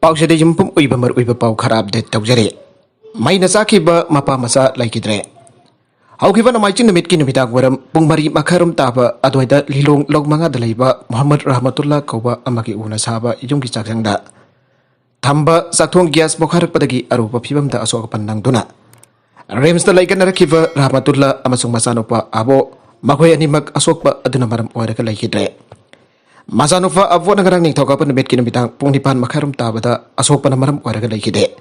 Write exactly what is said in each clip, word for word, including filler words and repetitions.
ꯄꯥꯎꯁꯤꯗ ꯌꯨꯝꯐꯝ ꯑꯣꯏꯕ ꯃꯔꯨꯑꯣꯏꯕ ꯄꯥꯎ ꯈꯔ ꯑꯞꯗꯦꯠ ꯇꯧꯖꯔꯤ꯫ ꯃꯩꯅ ꯆꯥꯛꯈꯤꯕ ꯃꯄꯥ ꯃꯆꯥ ꯂꯩꯈꯤꯗ꯭ꯔꯦ꯫ ꯍꯧꯈꯤꯕ ꯅꯣꯡꯃꯥꯏꯖꯤꯡ ꯅꯨꯃꯤꯠꯀꯤ ꯅꯨꯃꯤꯗꯥꯡ ꯋꯥꯏꯔꯝ ꯄꯨꯡ ꯃꯔꯤ ꯃꯈꯥꯏꯔꯣꯝ ꯇꯥꯕ ꯑꯗꯨꯋꯥꯏꯗ ꯂꯤꯂꯣꯡ ꯂꯧ ꯃꯉꯥꯗ ꯂꯩꯕ ꯃꯨꯍꯝꯃꯗ ꯔꯍꯃꯇꯨꯜꯂꯥ ꯀꯧꯕ ꯑꯃꯒꯤ ꯎꯅ ꯁꯥꯕ ꯌꯨꯝꯒꯤ ꯆꯥꯛꯁꯪꯗ ꯊꯝꯕ ꯆꯥꯛꯊꯣꯡ ꯒ꯭ꯌꯥꯁ ꯄꯣꯈꯥꯏꯔꯛꯄꯗꯒꯤ ꯑꯔꯨꯕ ꯐꯤꯕꯝꯗ ꯑꯁꯣꯛ ꯑꯄꯟ ꯅꯪꯗꯨꯅ ꯔꯤꯝꯁꯇ ꯂꯩꯈꯠꯅꯔꯛꯈꯤꯕ ꯔꯍꯃꯇꯨꯜꯂꯥ ꯑꯃꯁꯨꯡ ꯃꯆꯥꯅꯨꯄꯥ ꯑꯕꯣ, ꯃꯈꯣꯏ ꯑꯅꯤꯃꯛ ꯑꯁꯣꯛꯄ ꯑꯗꯨꯅ ꯃꯔꯝ ꯑꯣꯏꯔꯒ ꯂꯩꯈꯤꯗ꯭ꯔꯦ꯫ ꯃꯆꯥꯅꯨꯄꯥ ꯑꯕꯣꯅ ꯉꯔꯥꯡ ꯅꯤꯡꯊꯧꯀꯥꯕ ꯅꯨꯃꯤꯠꯀꯤ ꯅꯨꯃꯤꯗꯥꯡ ꯄꯨꯡ ꯅꯤꯄꯥꯟ ꯃꯈꯥꯏꯔꯣꯝ ꯇꯥꯕꯗ ꯑꯁꯣꯛꯄꯅ ꯃꯔꯝ ꯑꯣꯏꯔꯒ ꯂꯩꯈꯤꯗꯦ꯫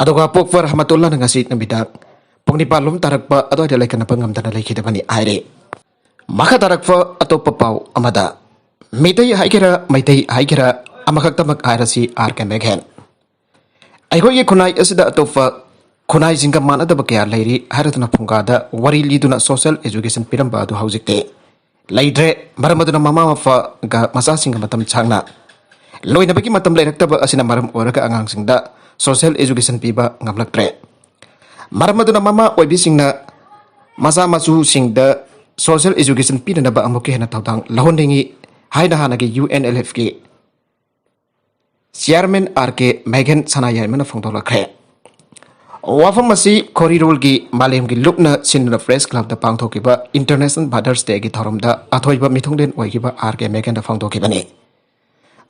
ꯑꯗꯨꯒ ꯑꯄꯣꯛꯄ ꯔꯍꯃꯇꯨꯜꯂꯥꯅ ꯉꯁꯤ ꯅꯨꯃꯤꯗꯥꯡ ꯄꯨꯡ ꯅꯤꯄꯥꯟ ꯂꯣꯝ ꯇꯥꯔꯛꯄ ꯑꯗꯨꯋꯥꯏꯗ ꯂꯩꯈꯠꯅꯕ ꯉꯝꯗꯅ ꯂꯩꯈꯤꯗꯕꯅꯤ ꯍꯥꯏꯔꯤ꯫ ꯃꯈꯥ ꯇꯥꯔꯛꯄ ꯑꯇꯣꯞꯄ ꯄꯥꯎ ꯑꯃꯗ, ꯃꯤꯇꯩ ꯍꯥꯏꯒꯦꯔꯥ ꯃꯩꯇꯩ ꯍꯥꯏꯒꯦꯔꯥ, ꯑꯃꯈꯛꯇꯃꯛ ꯍꯥꯏꯔꯁꯤ, ꯑꯥꯔ ꯀꯦ ꯃꯦꯘꯦꯟ꯫ ꯑꯩꯈꯣꯏꯒꯤ ꯈꯨꯟꯅꯥꯏ ꯑꯁꯤꯗ ꯑꯇꯣꯞꯄ ꯈꯨꯟꯅꯥꯏꯁꯤꯡꯒ ꯃꯥꯟꯅꯗꯕ ꯀꯌꯥ ꯂꯩꯔꯤ ꯍꯥꯏꯔꯗꯨꯅ ꯐꯨꯡꯒꯥꯗ ꯋꯥꯔꯤ ꯂꯤꯗꯨꯅ ꯁꯣꯁꯤꯌꯦꯜ ꯑꯦꯖꯨꯀꯦꯁꯟ ꯄꯤꯔꯝꯕ ꯑꯗꯨ ꯍꯧꯖꯤꯛꯇꯤ ꯂꯩꯇ꯭ꯔꯦ꯫ ꯃꯔꯝ ꯑꯗꯨꯅ ꯃꯃꯥ ꯃꯄꯥꯒ ꯃꯆꯥꯁꯤꯡꯒ ꯃꯇꯝ ꯁꯥꯡꯅ ꯂꯣꯏꯅꯕꯒꯤ ꯃꯇꯝ ꯂꯩꯔꯛꯇꯕ ꯑꯁꯤꯅ ꯃꯔꯝ ꯑꯣꯏꯔꯒ ꯑꯉꯥꯡꯁꯤꯡꯗ ꯁꯣꯁꯤꯌꯦꯜ ꯑꯦꯖꯨꯀꯦꯁꯟ ꯄꯤꯕ ꯉꯝꯂꯛꯇ꯭ꯔꯦ꯫ ꯃꯔꯝ ꯑꯗꯨꯅ ꯃꯃꯥ ꯑꯣꯏꯕꯤꯁꯤꯡꯅ ꯃꯆꯥ ꯃꯁꯨꯁꯤꯡꯗ ꯁꯣꯁꯤꯌꯦꯜ ꯑꯦꯖꯨꯀꯦꯁꯟ ꯄꯤꯅꯅꯕ ꯑꯃꯨꯛꯀ ꯍꯦꯟꯅ ꯊꯧꯗꯥꯡ ꯂꯧꯍꯟꯅꯤꯡꯏ ꯍꯥꯏꯅ ꯍꯥꯟꯅꯒꯤ ꯌꯨ ꯑꯦꯟ ꯑꯦꯜ ꯑꯦꯐꯀꯤ ꯆꯤꯌꯥꯔꯃꯦꯟ ꯑꯥꯔ ꯀꯦ ꯃꯦꯘꯦꯟ ꯁꯅꯥꯌꯥꯏꯃꯅ ꯐꯣꯡꯗꯣꯛꯂꯛꯈ꯭ꯔꯦ꯫ ꯋꯥꯐꯝ ꯑꯁꯤ ꯈꯣꯔꯤꯔꯣꯜꯒꯤ ꯃꯥꯂꯦꯝꯒꯤ ꯂꯨꯞꯅ ꯁꯤꯟꯗꯨꯅ ꯄ꯭ꯔꯦꯁ ꯀ꯭ꯂꯕꯇ ꯄꯥꯡꯊꯣꯛꯈꯤꯕ ꯏꯟꯇꯔꯅꯦꯁꯅꯦꯜ ꯃꯥꯗꯔꯁ ꯗꯦꯒꯤ ꯊꯧꯔꯝꯗ ꯑꯊꯣꯏꯕ ꯃꯤꯊꯨꯡꯂꯦꯟ ꯑꯣꯏꯈꯤꯕ ꯑꯥꯔ ꯀꯦ ꯃꯦꯘꯦꯟꯗ ꯐꯣꯡꯗꯣꯛꯈꯤꯕꯅꯤ꯫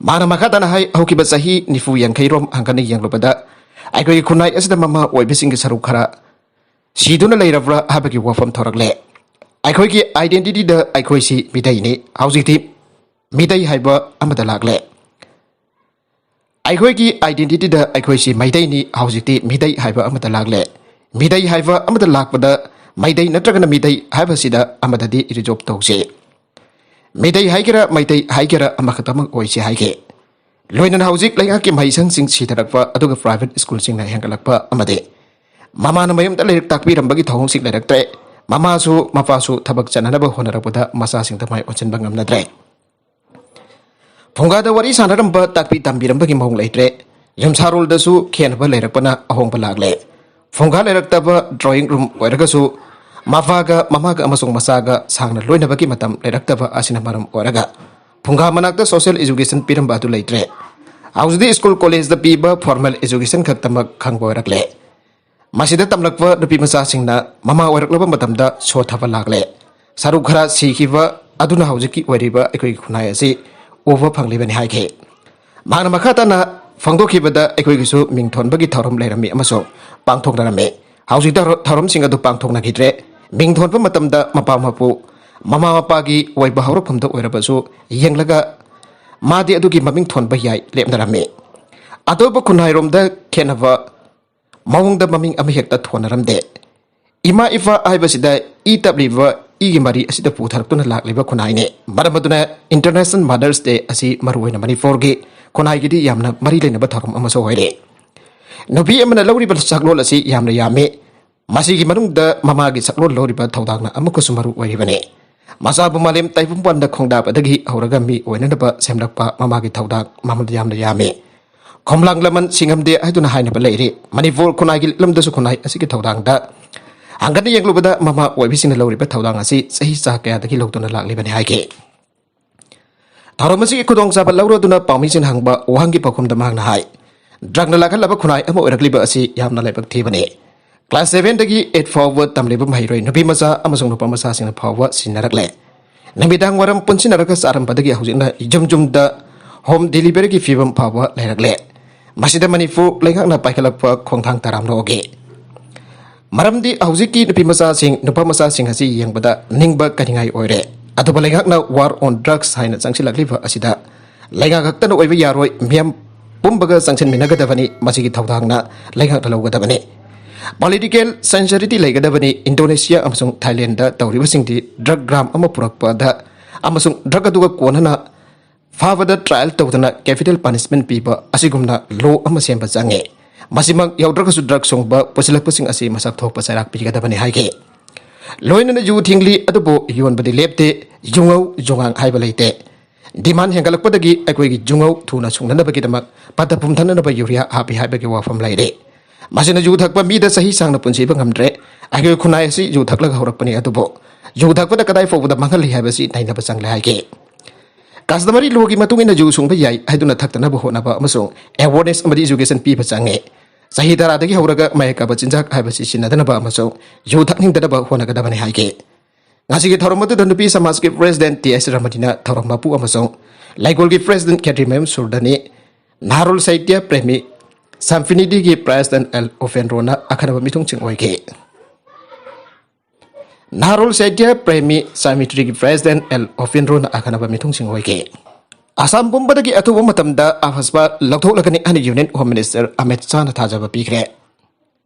ꯃꯥꯅ ꯃꯈꯥ ꯇꯥꯅ ꯍꯥꯏ, ꯍꯧꯈꯤꯕ ꯆꯍꯤ ꯅꯤꯐꯨ ꯌꯥꯡꯈꯩꯔꯣꯝ ꯍꯟꯒꯠꯅ ꯌꯦꯡꯂꯨꯕꯗ ꯑꯩꯈꯣꯏꯒꯤ ꯈꯨꯟꯅꯥꯏ ꯑꯁꯤꯗ ꯃꯃꯥ ꯑꯣꯏꯕꯁꯤꯡꯒꯤ ꯁꯔꯨꯛ ꯈꯔ ꯁꯤꯗꯨꯅ ꯂꯩꯔꯕ꯭ꯔꯥ ꯍꯥꯏꯕꯒꯤ ꯋꯥꯐꯝ ꯊꯣꯔꯛꯂꯦ꯫ ꯑꯩꯈꯣꯏꯒꯤ ꯑꯥꯏꯗꯦꯟꯇꯤꯇꯤꯗ ꯑꯩꯈꯣꯏꯁꯤ ꯃꯤꯇꯩꯅꯤ, ꯍꯧꯖꯤꯛꯇꯤ ꯃꯤꯇꯩ ꯍꯥꯏꯕ ꯑꯃꯗ ꯂꯥꯛꯂꯦ꯫ ꯑꯩꯈꯣꯏꯒꯤ ꯑꯥꯏꯗꯦꯟꯇꯤꯇꯤꯗ ꯑꯩꯈꯣꯏꯁꯤ ꯃꯩꯇꯩꯅꯤ, ꯍꯧꯖꯤꯛꯇꯤ ꯃꯤꯇꯩ ꯍꯥꯏꯕ ꯑꯃꯗ ꯂꯥꯛꯂꯦ꯫ ꯃꯤꯇꯩ ꯍꯥꯏꯕ ꯑꯃꯗ ꯂꯥꯛꯄꯗ ꯃꯩꯇꯩ ꯅꯠꯇ꯭ꯔꯒꯅ ꯃꯤꯇꯩ ꯍꯥꯏꯕꯁꯤꯗ ꯑꯃꯗꯗꯤ ꯔꯤꯖꯣꯜꯕ ꯇꯧꯁꯤ꯫ ꯃꯤꯇꯩ ꯍꯥꯏꯒꯦꯔꯥ ꯃꯩꯇꯩ ꯍꯥꯏꯒꯦꯔꯥ ꯑꯃꯈꯛꯇꯃꯛ ꯑꯣꯏꯁꯤ ꯍꯥꯏꯒꯦ꯫ ꯂꯣꯏꯅꯅ ꯍꯧꯖꯤꯛ ꯂꯩꯉꯥꯛꯀꯤ ꯃꯍꯩꯁꯪꯁꯤꯡ ꯁꯤꯊꯔꯛꯄ ꯑꯗꯨꯒ ꯄ꯭ꯔꯥꯏꯚꯦꯠ ꯁ꯭ꯀꯨꯜꯁꯤꯡꯅ ꯍꯦꯟꯒꯠꯂꯛꯄ ꯑꯃꯗꯤ ꯃꯃꯥꯅ ꯃꯌꯨꯝꯗ ꯂꯥꯏꯔꯤꯛ ꯇꯥꯛꯄꯤꯔꯝꯕꯒꯤ ꯊꯧꯑꯣꯡꯁꯤꯡ ꯂꯩꯔꯛꯇ꯭ꯔꯦ꯫ ꯃꯃꯥꯁꯨ ꯃꯄꯥꯁꯨ ꯊꯕꯛ ꯆꯠꯅꯅꯕ ꯍꯣꯠꯅꯔꯛꯄꯗ ꯃꯆꯥꯁꯤꯡꯗ ꯃꯥꯏ ꯑꯣꯟꯁꯤꯟꯕ ꯉꯝꯅꯗ꯭ꯔꯦ꯫ ꯐꯨꯡꯒꯥꯗ ꯋꯥꯔꯤ ꯁꯥꯟꯅꯔꯝꯕ, ꯇꯥꯛꯄꯤ ꯇꯝꯕꯤꯔꯝꯕꯒꯤ ꯃꯑꯣꯡ ꯂꯩꯇ꯭ꯔꯦ꯫ ꯌꯨꯝꯁꯥꯔꯣꯜꯗꯁꯨ ꯈꯦꯠꯅꯕ ꯂꯩꯔꯛꯄꯅ ꯑꯍꯣꯡꯕ ꯂꯥꯛꯂꯦ꯫ ꯐꯨꯡꯒꯥ ꯂꯩꯔꯛꯇꯕ ꯗ꯭ꯔꯣꯌꯤꯡ ꯔꯨꯝ ꯑꯣꯏꯔꯒꯁꯨ ꯃꯄꯥꯒ ꯃꯃꯥꯒ ꯑꯃꯁꯨꯡ ꯃꯆꯥꯒ ꯁꯥꯡꯅ ꯂꯣꯏꯅꯕꯒꯤ ꯃꯇꯝ ꯂꯩꯔꯛꯇꯕ ꯑꯁꯤꯅ ꯃꯔꯝ ꯑꯣꯏꯔꯒ ꯐꯨꯡꯒꯥ ꯃꯅꯥꯛꯇ ꯁꯣꯁꯤꯌꯦꯜ ꯑꯦꯖꯨꯀꯦꯁꯟ ꯄꯤꯔꯝꯕ ꯑꯗꯨ ꯂꯩꯇ꯭ꯔꯦ꯫ ꯍꯧꯖꯤꯛꯇꯤ ꯁ꯭ꯀꯨꯜ ꯀꯣꯂꯦꯖꯇ ꯄꯤꯕ ꯐꯣꯔꯃꯦꯜ ꯑꯦꯖꯨꯀꯦꯁꯟ ꯈꯛꯇꯃꯛ ꯈꯪꯕ ꯑꯣꯏꯔꯛꯂꯦ꯫ ꯃꯁꯤꯗ ꯇꯝꯂꯛꯄ ꯅꯨꯄꯤ ꯃꯆꯥꯁꯤꯡꯅ ꯃꯃꯥ ꯑꯣꯏꯔꯛꯂꯕ ꯃꯇꯝꯗ ꯁꯣꯊꯕ ꯂꯥꯛꯂꯦ꯫ ꯁꯔꯨꯛ ꯈꯔ ꯁꯤꯈꯤꯕ ꯑꯗꯨꯅ ꯍꯧꯖꯤꯛꯀꯤ ꯑꯣꯏꯔꯤꯕ ꯑꯩꯈꯣꯏꯒꯤ ꯈꯨꯟꯅꯥꯏ ꯑꯁꯤ ꯎꯕ ꯐꯪꯂꯤꯕꯅꯤ ꯍꯥꯏꯈꯤ꯫ ꯃꯍꯥꯛꯅ ꯃꯈꯥ ꯇꯥꯅ ꯐꯣꯡꯗꯣꯛꯈꯤꯕꯗ ꯑꯩꯈꯣꯏꯒꯤꯁꯨ ꯃꯤꯡ ꯊꯣꯟꯕꯒꯤ ꯊꯧꯔꯝ ꯂꯩꯔꯝꯃꯤ ꯑꯃꯁꯨꯡ ꯄꯥꯡꯊꯣꯛꯅꯔꯝꯃꯤ꯫ ꯍꯧꯖꯤꯛꯇ ꯊꯧꯔꯝꯁꯤꯡ ꯑꯗꯨ ꯄꯥꯡꯊꯣꯛꯅꯈꯤꯗ꯭ꯔꯦ꯫ ꯃꯤꯡ ꯊꯣꯟꯕ ꯃꯇꯝꯗ ꯃꯄꯥ ꯃꯄꯨ, ꯃꯃꯥ ꯃꯄꯥꯒꯤ ꯑꯣꯏꯕ ꯍꯧꯔꯛꯐꯝꯗ ꯑꯣꯏꯔꯕꯁꯨ ꯌꯦꯡꯂꯒ ꯃꯥꯗꯤ ꯑꯗꯨꯒꯤ ꯃꯃꯤꯡ ꯊꯣꯟꯕ ꯌꯥꯏ ꯂꯦꯞꯅꯔꯝꯃꯤ꯫ ꯑꯇꯣꯞꯄ ꯈꯨꯟꯅꯥꯏꯔꯣꯝꯗ ꯈꯦꯠꯅꯕ ꯃꯑꯣꯡꯗ ꯃꯃꯤꯡ ꯑꯃꯍꯦꯛꯇ ꯊꯣꯟꯅꯔꯝꯗꯦ꯫ ꯏꯃꯥ ꯏꯄꯥ ꯍꯥꯏꯕꯁꯤꯗ ꯏ ꯇꯞꯂꯤꯕ ꯏꯒꯤ ꯃꯔꯤ ꯑꯁꯤꯗ ꯄꯨꯊꯔꯛꯇꯨꯅ ꯂꯥꯛꯂꯤꯕ ꯈꯨꯟꯅꯥꯏꯅꯤ꯫ ꯃꯔꯝ ꯑꯗꯨꯅ International Mother's Day ꯑꯁꯤ ꯃꯔꯨꯑꯣꯏꯅ ꯃꯅꯤꯄꯨꯔꯒꯤ ꯈꯨꯟꯅꯥꯏꯒꯤꯗꯤ ꯌꯥꯝꯅ ꯃꯔꯤ ꯂꯩꯅꯕ ꯊꯧꯔꯝ ꯑꯃꯁꯨ ꯑꯣꯏꯔꯦ꯫ ꯅꯨꯄꯤ ꯑꯃꯅ ꯂꯧꯔꯤꯕ ꯁꯛꯂꯣꯟ ꯑꯁꯤ ꯌꯥꯝꯅ ꯌꯥꯝꯃꯤ꯫ ꯃꯁꯤꯒꯤ ꯃꯅꯨꯡꯗ ꯃꯃꯥꯒꯤ ꯁꯛꯂꯣꯟ ꯂꯧꯔꯤꯕ ꯊꯧꯗꯥꯡꯅ ꯑꯃꯨꯛꯀꯁꯨ ꯃꯔꯨ ꯑꯣꯏꯔꯤꯕꯅꯤ꯫ ꯃꯆꯥꯕꯨ ꯃꯥꯂꯦꯝ ꯇꯥꯏꯕꯪ ꯄꯥꯟꯗ ꯈꯣꯡꯗꯥꯕꯗꯒꯤ ꯍꯧꯔꯒ ꯃꯤ ꯑꯣꯏꯅꯅꯕ ꯁꯦꯝꯂꯛꯄ ꯃꯃꯥꯒꯤ ꯊꯧꯗꯥꯡ ꯃꯃꯜ ꯌꯥꯝꯅ ꯌꯥꯝꯃꯤ꯫ ꯈꯣꯝꯂꯥꯡ ꯂꯃꯟ ꯁꯤꯡꯉꯝꯗꯦ ꯍꯥꯏꯗꯨꯅ ꯍꯥꯏꯅꯕ ꯂꯩꯔꯤ꯫ ꯃꯅꯤꯄꯨꯔ ꯈꯨꯟꯅꯥꯏꯒꯤ ꯂꯝꯗꯁꯨ ꯈꯨꯟꯅꯥꯏ ꯑꯁꯤꯒꯤ ꯊꯧꯗꯥꯡꯗ ꯍꯪꯒꯠꯅ ꯌꯦꯡꯂꯨꯕꯗ ꯃꯃꯥ ꯑꯣꯏꯕꯤꯁꯤꯡꯅ ꯂꯧꯔꯤꯕ ꯊꯧꯗꯥꯡ ꯑꯁꯤ ꯆꯍꯤ ꯆꯥ ꯀꯌꯥꯗꯒꯤ ꯂꯧꯗꯨꯅ ꯂꯥꯛꯂꯤꯕꯅꯤ ꯍꯥꯏꯈꯤ꯫ ꯊꯧꯔꯝ ꯑꯁꯤꯒꯤ ꯈꯨꯗꯣꯡꯆꯥꯕ ꯂꯧꯔꯗꯨꯅ ꯄꯥꯎꯃꯤꯁꯤꯡꯅ ꯍꯪꯕ ꯋꯥꯍꯪꯒꯤ ꯄꯥꯎꯈꯨꯝꯗ ꯃꯍꯥꯛꯅ ꯍꯥꯏ, ꯗ꯭ꯔꯒꯅ ꯂꯥꯛꯍꯜꯂꯕ ꯈꯨꯟꯅꯥꯏ ꯑꯃ ꯑꯣꯏꯔꯛꯂꯤꯕ ꯑꯁꯤ ꯌꯥꯝꯅ ꯂꯥꯏꯕꯛ ꯊꯤꯕꯅꯤ꯫ ꯀ꯭ꯂꯥꯁ ꯁꯚꯦꯟꯗꯒꯤ ꯑꯩꯠ ꯐꯥꯎꯕ ꯇꯝꯂꯤꯕ ꯃꯍꯩꯔꯣꯏ ꯅꯨꯄꯤ ꯃꯆꯥ ꯑꯃꯁꯨꯡ ꯅꯨꯄꯥ ꯃꯆꯥꯁꯤꯡꯅ ꯐꯥꯎꯕ ꯁꯤꯖꯤꯟꯅꯔꯛꯂꯦ꯫ ꯅꯨꯃꯤꯗꯥꯡ ꯋꯥꯏꯔꯝ ꯄꯨꯟꯁꯤꯟꯅꯔꯒ ꯆꯥꯔꯝꯕꯗꯒꯤ ꯍꯧꯖꯤꯛꯅ ꯌꯨꯝ ꯌꯨꯝꯗ ꯍꯣꯝ ꯗꯦꯂꯤꯚꯔꯤꯒꯤ ꯐꯤꯕꯝ ꯐꯥꯎꯕ ꯂꯩꯔꯛꯂꯦ꯫ ꯃꯁꯤꯗ ꯃꯅꯤꯄꯨꯔ ꯂꯩꯉꯥꯛꯅ ꯄꯥꯏꯈꯠꯂꯛꯄ ꯈꯣꯡꯊꯥꯡ ꯇꯔꯥꯝꯅ ꯑꯣꯛꯏ꯫ ꯃꯔꯝꯗꯤ ꯍꯧꯖꯤꯛꯀꯤ ꯅꯨꯄꯤ ꯃꯆꯥꯁꯤꯡ, ꯅꯨꯄꯥ ꯃꯆꯥꯁꯤꯡ ꯑꯁꯤ ꯌꯦꯡꯕꯗ ꯅꯤꯡꯕ ꯀꯥꯏꯅꯤꯡꯉꯥꯏ ꯑꯣꯏꯔꯦ꯫ ꯑꯗꯨꯕꯨ ꯂꯩꯉꯥꯛꯅ War on Drugs ꯍꯥꯏꯅ ꯆꯪꯁꯤꯜꯂꯛꯂꯤꯕ ꯑꯁꯤꯗ ꯂꯩꯉꯥꯛ ꯈꯛꯇꯅ ꯑꯣꯏꯕ ꯌꯥꯔꯣꯏ, ꯃꯤꯌꯥꯝ ꯄꯨꯝꯕꯒ ꯆꯪꯁꯤꯟꯃꯤꯟꯅꯒꯗꯕꯅꯤ꯫ ꯃꯁꯤꯒꯤ ꯊꯧꯗꯥꯡꯅ ꯂꯩꯉꯥꯛꯅ ꯂꯧꯒꯗꯕꯅꯤ꯫ Political sincerity ꯂꯩꯒꯗꯕꯅꯤ꯫ ꯏꯟꯗꯣꯅꯦꯁꯤꯌꯥ ꯑꯃꯁꯨꯡ ꯊꯥꯏꯂꯦꯟꯗ ꯇꯧꯔꯤꯕꯁꯤꯡꯗꯤ ꯗ꯭ꯔꯒ ꯒ꯭ꯔꯥꯝ ꯑꯃ ꯄꯨꯔꯛꯄꯗ ꯑꯃꯁꯨꯡ ꯗ꯭ꯔꯒ ꯑꯗꯨꯒ ꯀꯣꯟꯅꯅ ꯐꯥꯕꯗ trial ꯇꯧꯗꯅ capital punishment ꯄꯤꯕ ꯑꯁꯤꯒꯨꯝꯅ law ꯑꯃ ꯁꯦꯝꯕ ꯆꯪꯉꯤ꯫ ꯃꯁꯤꯃꯛ ꯌꯧꯗ꯭ꯔꯒꯁꯨ ꯗ꯭ꯔꯒ ꯁꯨꯡꯕ ꯄꯨꯁꯤꯜꯂꯛꯄꯁꯤꯡ ꯑꯁꯤ ꯃꯁꯛ ꯊꯣꯛꯄ ꯆꯩꯔꯥꯛ ꯄꯤꯒꯗꯕꯅꯤ ꯍꯥꯏꯈꯤ꯫ ꯂꯣꯏꯅꯅ ꯌꯨ ꯊꯤꯡꯂꯤ, ꯑꯗꯨꯕꯨ ꯌꯣꯟꯕꯗꯤ ꯂꯦꯞꯇꯦ꯫ ꯌꯨꯉꯧ ꯌꯨꯉꯥꯡ ꯍꯥꯏꯕ ꯂꯩꯇꯦ꯫ Demand ꯍꯦꯟꯒꯠꯂꯛꯄꯗꯒꯤ ꯑꯩꯈꯣꯏꯒꯤ ꯌꯨꯉꯧ ꯊꯨꯅ ꯁꯨꯡꯅꯅꯕꯒꯤꯗꯃꯛ ꯄꯠꯊ ꯄꯨꯝꯊꯅꯅꯕ ꯌꯨꯔꯤꯌꯥ ꯍꯥꯞꯄꯤ ꯍꯥꯏꯕꯒꯤ ꯋꯥꯐꯝ ꯂꯩꯔꯦ꯫ ꯃꯁꯤꯅ ꯌꯨ ꯊꯛꯄ ꯃꯤꯗ ꯆꯍꯤ ꯁꯥꯡꯅ ꯄꯨꯟꯁꯤꯕ ꯉꯝꯗ꯭ꯔꯦ꯫ ꯑꯩꯈꯣꯏ ꯈꯨꯟꯅꯥꯏ ꯑꯁꯤ ꯌꯨ ꯊꯛꯂꯒ ꯍꯧꯔꯛꯄꯅꯤ, ꯑꯗꯨꯕꯨ ꯌꯨ ꯊꯛꯄꯗ ꯀꯗꯥꯏ ꯐꯥꯎꯕꯗ ꯃꯥꯡꯍꯜꯂꯤ ꯍꯥꯏꯕꯁꯤ ꯅꯩꯅꯕ ꯆꯪꯂꯦ ꯍꯥꯏꯈꯤ꯫ Customary law ꯒꯤ ꯃꯇꯨꯡ ꯏꯟꯅ ꯌꯨ ꯁꯨꯡꯕ ꯌꯥꯏ ꯍꯥꯏꯗꯨꯅ ꯊꯛꯇꯅꯕ ꯍꯣꯠꯅꯕ ꯑꯃꯁꯨꯡ awareness ꯑꯃꯗꯤ education ꯄꯤꯕ ꯆꯪꯉꯤ꯫ ꯆꯍꯤ ꯇꯔꯥꯗꯒꯤ ꯍꯧꯔꯒ ꯃꯌꯦꯛ ꯀꯥꯕ ꯆꯤꯟꯖꯥꯛ ꯍꯥꯏꯕꯁꯤ ꯁꯤꯖꯤꯟꯅꯗꯅꯕ ꯑꯃꯁꯨꯡ ꯌꯨ ꯊꯛꯅꯤꯡꯗꯅꯕ ꯍꯣꯠꯅꯒꯗꯕꯅꯤ ꯍꯥꯏꯈꯤ꯫ ꯉꯁꯤꯒꯤ ꯊꯧꯔꯝ ꯑꯗꯨꯗ ꯅꯨꯄꯤ ꯁꯃꯥꯖꯀꯤ President ꯇꯤ ꯑꯦꯁ ꯔꯃꯅꯤꯅ ꯊꯧꯔꯝ ꯃꯄꯨ ꯑꯃꯁꯨꯡ ꯂꯩꯀꯣꯜꯒꯤ President ꯈꯦꯇ꯭ꯔꯤꯃꯌꯨꯝ ꯁꯨꯔꯗꯅꯤ, ꯅꯍꯥꯔꯣꯜ ꯁꯥꯍꯤꯇ꯭ꯌ ꯄ꯭ꯔꯦꯃꯤ ꯁꯝꯐꯤꯅꯤꯇꯤꯒꯤ President ꯑꯦꯜ ꯑꯣꯐꯦꯟꯗ꯭ꯔꯣꯅ ꯑꯈꯟꯅꯕ ꯃꯤꯊꯨꯡꯁꯤꯡ ꯑꯣꯏꯈꯤ꯫ ꯅꯍꯥꯔꯣꯜ ꯁꯥꯍꯤꯇ꯭ꯌ ꯄ꯭ꯔꯦꯃꯤ ꯁꯥꯃꯤꯇ꯭ꯔꯤꯒꯤ President ꯑꯦꯜ ꯑꯣꯐꯦꯟꯗ꯭ꯔꯣꯅ ꯑꯈꯟꯅꯕ ꯃꯤꯊꯨꯡꯁꯤꯡ ꯑꯣꯏꯈꯤ꯫ ꯑꯁꯥꯝ ꯄꯨꯝꯕꯗꯒꯤ ꯑꯊꯨꯕ ꯃꯇꯝꯗ ꯑꯐꯁꯄꯥ ꯂꯧꯊꯣꯛꯂꯒꯅꯤ ꯍꯥꯏꯅ Union Home Minister ꯑꯃꯤꯠ ꯁꯥꯍꯅ ꯊꯥꯖꯕ ꯄꯤꯈ꯭ꯔꯦ꯫